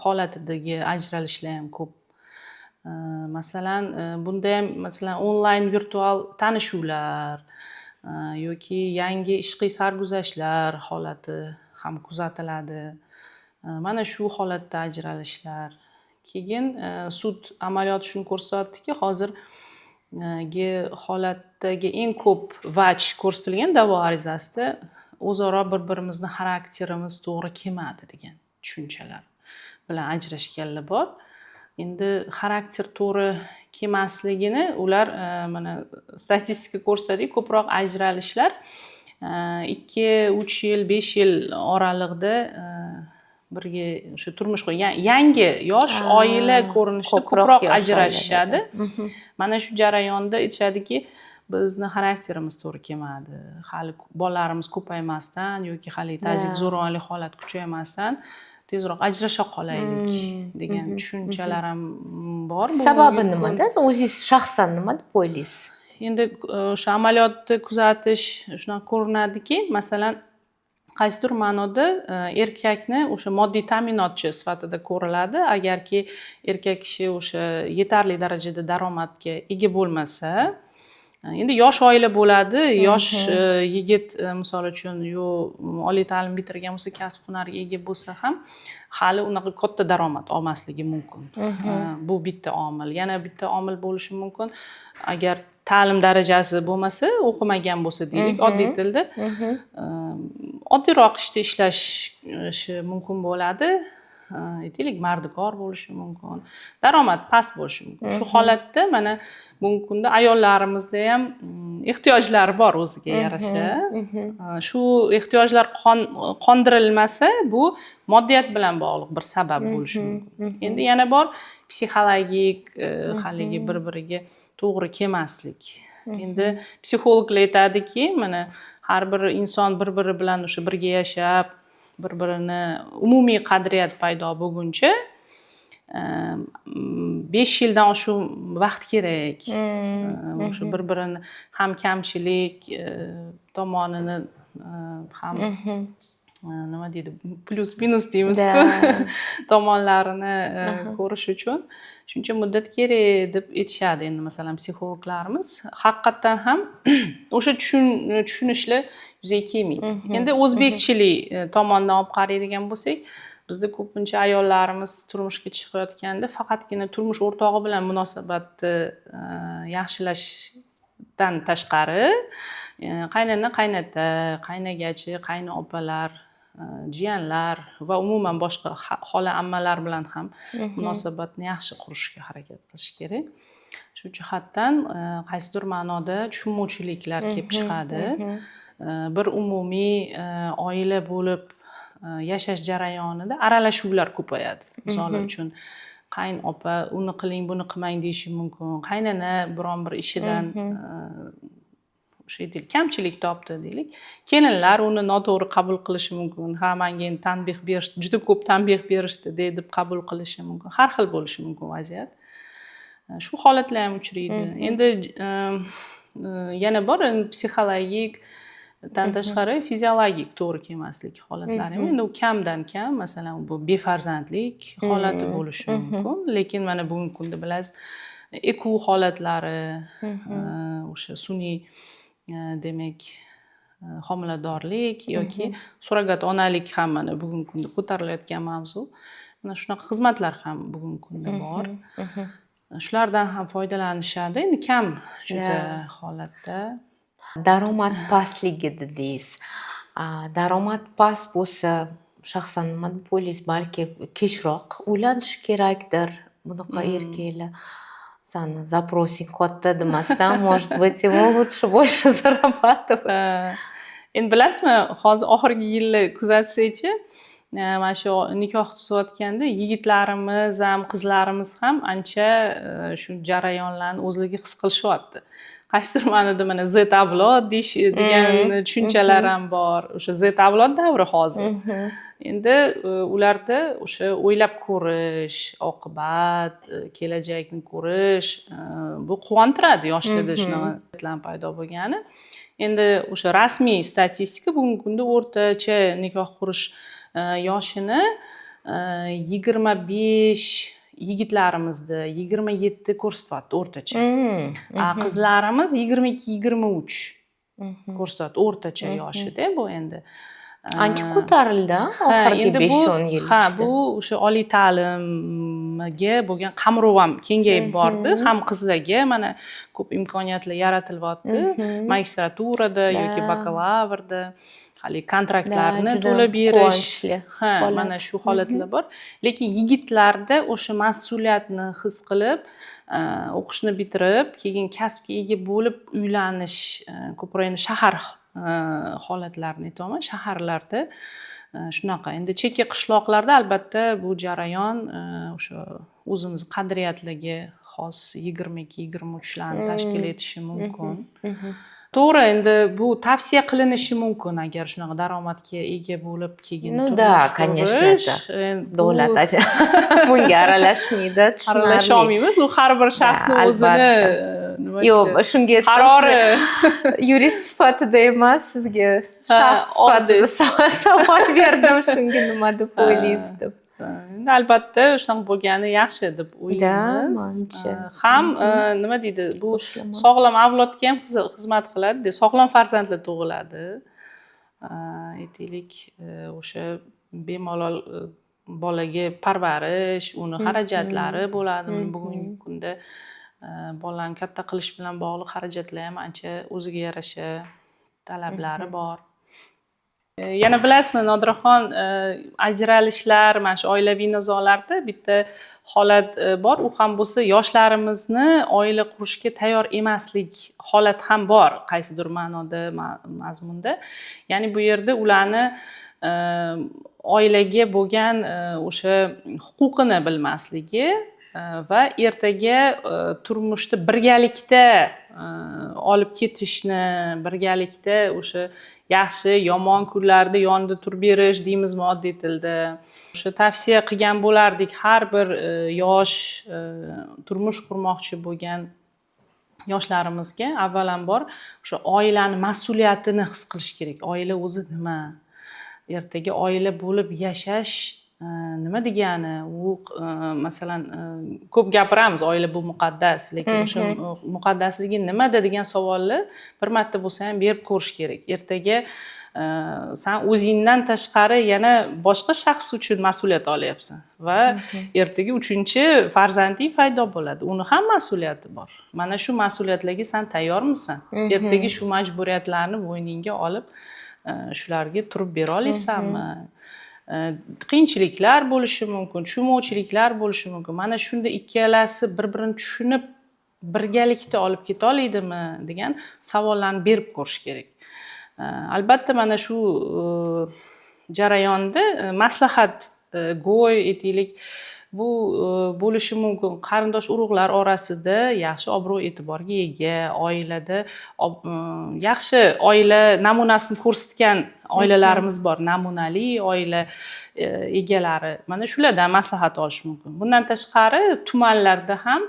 holatidagi ajralishlar ham ko'p. Masalan, bunda ham, masalan, onlayn virtual tanishuvlar yoki yangi ishqiy sarguzashtlar holati ham kuzatiladi. Mana shu holatda ajralishlar. Keyin sud amaliyoti shuni ko'rsatdiki, hozirgi holatdagi eng ko'p vaj ko'rsatilgan da'vo arizasida o'zaro bir birimizni xarakterimiz to'g'ri kelmadi degan tushunchalar bilan ajrashganlar bor. Endi xarakter to'g'ri kelmasligini ular mana statistika ko'rsatadiki, ko'proq ajralishlar 2, 3 yil, 5 yil oralig'ida birga o'sha turmush qurgan yangi yosh oila ko'rinishida ko'proq ko'proq yosh ajrashishadi. oilada. Mana shu jarayonda aytishadiki, bizni xarakterimiz to'g'ri kelmadi, hali bolalarimiz ko'paymasdan yoki hali tazyiq, zo'ravonlik holat kuchaymasdan tezroq ajrasha qolaylik degan tushunchalar ham bor bugungi Sababi kun. nimada? O'zingiz shaxsan nima deb o'ylaysiz? Endi o'sha amaliyotni kuzatish shunaqa ko'rinadiki, masalan, qaysidir ma'noda erkakni o'sha moddiy ta'minotchi sifatida ko'riladi. Agarki erkak kishi o'sha yetarli darajada daromadga ega bo'lmasa, endi yosh oila bo'ladi, yosh yigit, misol uchun, yo oliy ta'lim bitirgan bo'lsa, kasb hunarga ega bo'lsa ham, hali unaqa katta daromad olmasligi mumkin. Bu bitta omil. Yana bitta omil bo'lishi mumkin, agar ta'lim darajasi bo'lmasa, o'qimagan bo'lsa deylik, oddiy tilda, oddiyroq ishda ishlashi mumkin bo'ladi. Aytaylik, mardikor bo'lishi mumkin, daromad past bo'lishi mumkin. Shu holatda mana bugungi kunda ayollarimizda ham ehtiyojlari bor o'ziga yarasha. Shu ehtiyojlar qondirilmasa, bu moddiyat bilan bog'liq bir sabab bo'lishi mumkin. Endi yana bor psixologik, haligi bir biriga to'g'ri kelmaslik. Endi psixologlar aytadiki, mana har bir inson bir biri bilan o'sha birga yashab, bir birini umumiy qadriyat paydo bo'lguncha 5 yildan oshiq vaqt kerak. O'sha bir birini ham kamchilik tomonini, ham nima deydi, plyus minus deymizku, tomonlarini ko'rish uchun shuncha muddat kerak deb aytishadi. Endi, masalan, psixologlarimiz haqiqatdan ham o'sha tushunishlar yuzaga kelmaydi. Endi o'zbekchilik tomondan olib qaraydigan bo'lsak, bizda ko'pincha ayollarimiz turmushga chiqayotganda faqatgina turmush o'rtog'i bilan munosabatni yaxshilashdan tashqari, qaynona, qaynota, qaynagachi, qaynopalar, jiyanlar va umuman boshqa xola, ammalar bilan ham munosabatni yaxshi qurishga harakat qilish kerak. Shu jihatdan qaysidir ma'noda tushunmovchiliklar kelib chiqadi. Bir umumiy oila bo'lib yashash jarayonida aralashuvlar ko'payadi. Misol uchun, qaynopa uni qiling, buni qilmang deyishi mumkin, qaynona biron bir ishidan o'sha, aytaylik, kamchilik topdi deylik, kelinlar uni noto'g'ri qabul qilishi mumkin. Ha, manga endi tanbeh berishdi, juda ko'p tanbeh berishdi deb qabul qilishi mumkin. Har xil bo'lishi mumkin vaziyat. Shu holatlar ham uchraydi. Endi yana bor endi psixologik dan tashqari fiziologik to'g'ri kelmaslik holatlari ham. Endi u kamdan kam. Masalan, bu befarzandlik holati bo'lishi mumkin, lekin mana bugungi kunda, bilasiz, ЭКО holatlari, o'sha sun'iy demak homiladorlik yoki surrogat onalik ham mana bugungi kunda ko'tarilayotgan mavzu. Mana shunaqa xizmatlar ham bugungi kunda bor. Shulardan ham foydalanishadi. Endi kam juda holatda. Daromad pastligi dedingiz. Daromad past bo'lsa, shaxsan nima deb o'ylaysiz? Balki kechroq uylanish kerakdir bunaqa erkaklar. Sani запрос ing katta demasdan, может быть, ему лучше больше зарабатывать. Endi bilasizmi, hozir oxirgi yillar kuzatsakchi, mana shu nikoh tuzayotganda yigitlarimiz ham, qizlarimiz ham ancha shu jarayonlarni o'zligi his qilishyapti. Qaysidir ma'noda mana Z avlod deyish degan tushunchalar ham bor. O'sha Z avlod davri hozir. Endi ularda o'sha o'ylab ko'rish, oqibat, kelajakni ko'rish, bu quvontiradi yoshlarda shunaqa paydo bo'lgani. Endi o'sha rasmiy statistika bugungi kunda o'rtacha nikoh qurish yoshini 25 yigitlarimizda, 27 ko'rsatyapti o'rtacha. A qizlarimiz 22, 23 ko'rsatyapti o'rtacha yoshida bu endi. Ancha ko'tarildi oxirgi endi bu 5-10 yil ha, ichida. bu o'sha oliy ta'limga bo'lgan qamrov ham kengayib bordi. Ham qizlarga mana ko'p imkoniyatlar yaratilyapti. Magistraturada yoki bakalavrda haligi kontraktlarni juda to'lab berish. Quvonchli Ha, holat. mana shu holatlar bor. Lekin yigitlarda o'sha mas'uliyatni his qilib, o'qishni bitirib, keyin kasbga ega bo'lib uylanish, ko'proq endi shahar holatlarini aytyapman, shaharlarda shunaqa. Endi chekka qishloqlarda albatta bu jarayon o'sha o'zimiz qadriyatlarga xos 22, 23larni tashkil etishi mumkin. To'g'ri, endi bu tavsiya qilinishi mumkin, agar shunaqa daromadga ega bo'lib, keyin Ну turmush да, конечно, qurish, это bu davlat bunga aralashmaydi, tushunarli. Aralasha olmaymiz. U har bir shaxsni o'zini Albatta. Nima Yo'q, deydi, shunga aytdim, qarori. Yurist sifatida emas, sizga shaxs oddiy. sifatida savol berdim, shunga nima deb o'ylaysiz deb. Endi albatta shunaqa bo'lgani yaxshi deb o'ylaymiz. Manimcha. Ham nima deydi, bu Qo'shilaman. sog'lom avlodga ham xizmat qiladi, sog'lom farzandlar tug'iladi. Aytaylik, o'sha bemalol bolaga parvarish, uni xarajatlari bo'ladi. Bugungi kunda bolani katta qilish bilan bog'liq xarajatlar ham ancha o'ziga yarasha talablari bor. Yana bilasizmi, Nodiraxon, ajralishlar, mana shu oilaviy nizolarda bitta holat bor. U ham bo'lsa yoshlarimizni oila qurishga tayyor emaslik holati ham bor qaysidir ma'noda, mazmunda. Ya'ni bu yerda ularni oilaga bo'lgan o'sha huquqini bilmasligi va ertaga turmushda birgalikda olib ketishni, birgalikda o'sha yaxshi, yomon kunlarda yonida turib berish deymizmi oddiy tilda. O'sha tavsiya qilgan bo'lardik har bir yosh turmush qurmoqchi bo'lgan yoshlarimizga, avvalambor o'sha oilani mas'uliyatini his qilish kerak. Oila o'zi nima? Ertaga oila bo'lib yashash nima degani? U masalan, ko'p gapiramiz, oila bu muqaddas, lekin o'sha muqaddasligi nimada degan savolni bir marta bo'lsa ham berib ko'rish kerak. Ertaga san o'zingdan tashqari yana boshqa shaxs uchun mas'uliyat olyapsan va ertaga uchinchi farzanding paydo bo'ladi. Uni ham mas'uliyati bor. Mana shu mas'uliyatlarga san tayyormisan? Ertaga shu majburiyatlarni bo'yningga olib, shularga turib bera olasanmi? Qiyinchiliklar bo'lishi mumkin, tushunmovchiliklar bo'lishi mumkin. Mana shunda ikkalasi bir birini tushunib, birgalikda olib keta oladimi degan savollarni berib ko'rish kerak. Albatta mana shu jarayonda maslahat go'y aytaylik, bu bo'lishi mumkin qarindosh urug'lar orasida yaxshi obro' e'tiborga ega, oilada yaxshi oila namunasini ko'rsatgan oilalarimiz bor, namunali oila egalari. Mana shulardan maslahat olish mumkin. Bundan tashqari tumanlarda ham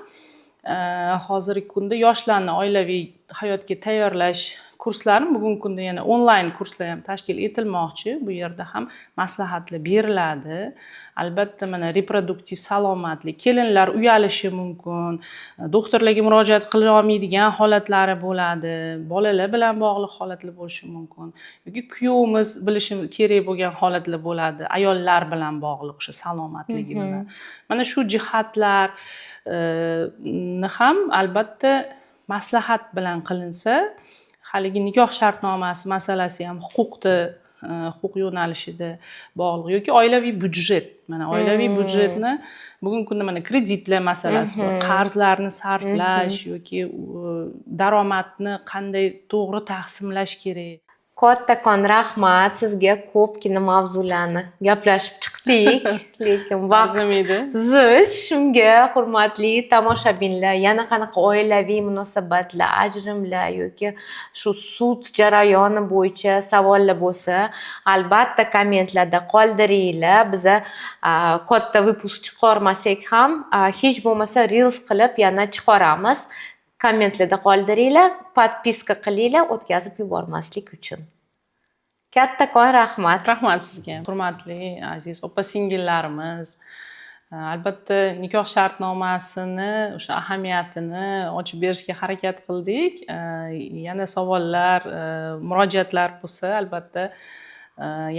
hozirgi kunda yoshlarni oilaviy hayotga tayyorlash kurslarim bugungi kunda yana onlayn kurslar ham tashkil etilmoqchi. Bu yerda ham maslahatlar beriladi. Albatta, mana reproduktiv salomatlik, kelinlar uyalishi mumkin, doktorlarga murojaat qila olmaydigan holatlari bo'ladi, bolalar bilan bog'liq holatlar bo'lishi mumkin yoki kuyovimiz bilishi kerak bo'lgan holatlar bo'ladi, ayollar bilan bog'liq o'sha salomatligi bilan. Mana shu jihatlar ham albatta maslahat bilan qilinsa, haligi nikoh shartnomasi masalasi ham huquqda, huquq yo'nalishida bog'liq yoki oilaviy byudjet. Mana oilaviy byudjetni bugungi kunda mana kreditlar masalasi bor, qarzlarni sarflash yoki daromadni qanday to'g'ri taqsimlash kerak. Kattakon rahmat sizga. Ko'pgina mavzularni gaplashib chiqdik, lekin vaqt Arzimaydi. zich. Shunga, hurmatli tomoshabinlar, yana qanaqa oilaviy munosabatlar, ajrimlar yoki shu sud jarayoni bo'yicha savollar bo'lsa, albatta kommentlarda qoldiringlar. Biza katta выпуск chiqarmasak ham, hech bo'lmasa reels qilib yana chiqaramiz. Kommentlarda qoldiringlar, подписка qilinglar o'tkazib yubormaslik uchun. Kattakon rahmat. Rahmat sizga. Hurmatli aziz opa singillarimiz, albatta nikoh shartnomasini o'sha ahamiyatini ochib berishga harakat qildik. Yana savollar, murojaatlar bo'lsa, albatta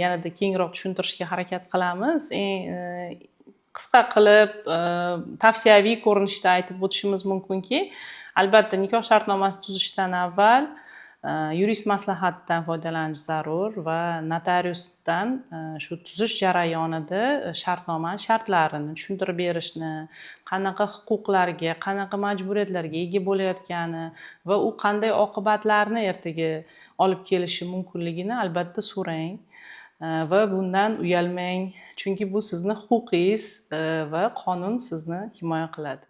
yanada kengroq tushuntirishga harakat qilamiz. Eng qisqa qilib, tavsiyaviy ko'rinishda aytib o'tishimiz mumkinki, albatta nikoh shartnomasi tuzishdan avval yurist maslahatidan foydalanish zarur va notariusdan shu tuzish jarayonida shartnomani shartlarini tushuntirib berishni, qanaqa huquqlarga, qanaqa majburiyatlarga ega bo'layotgani va u qanday oqibatlarni ertaga olib kelishi mumkinligini albatta so'rang va bundan uyalmang, chunki bu sizni huquqingiz va qonun sizni himoya qiladi.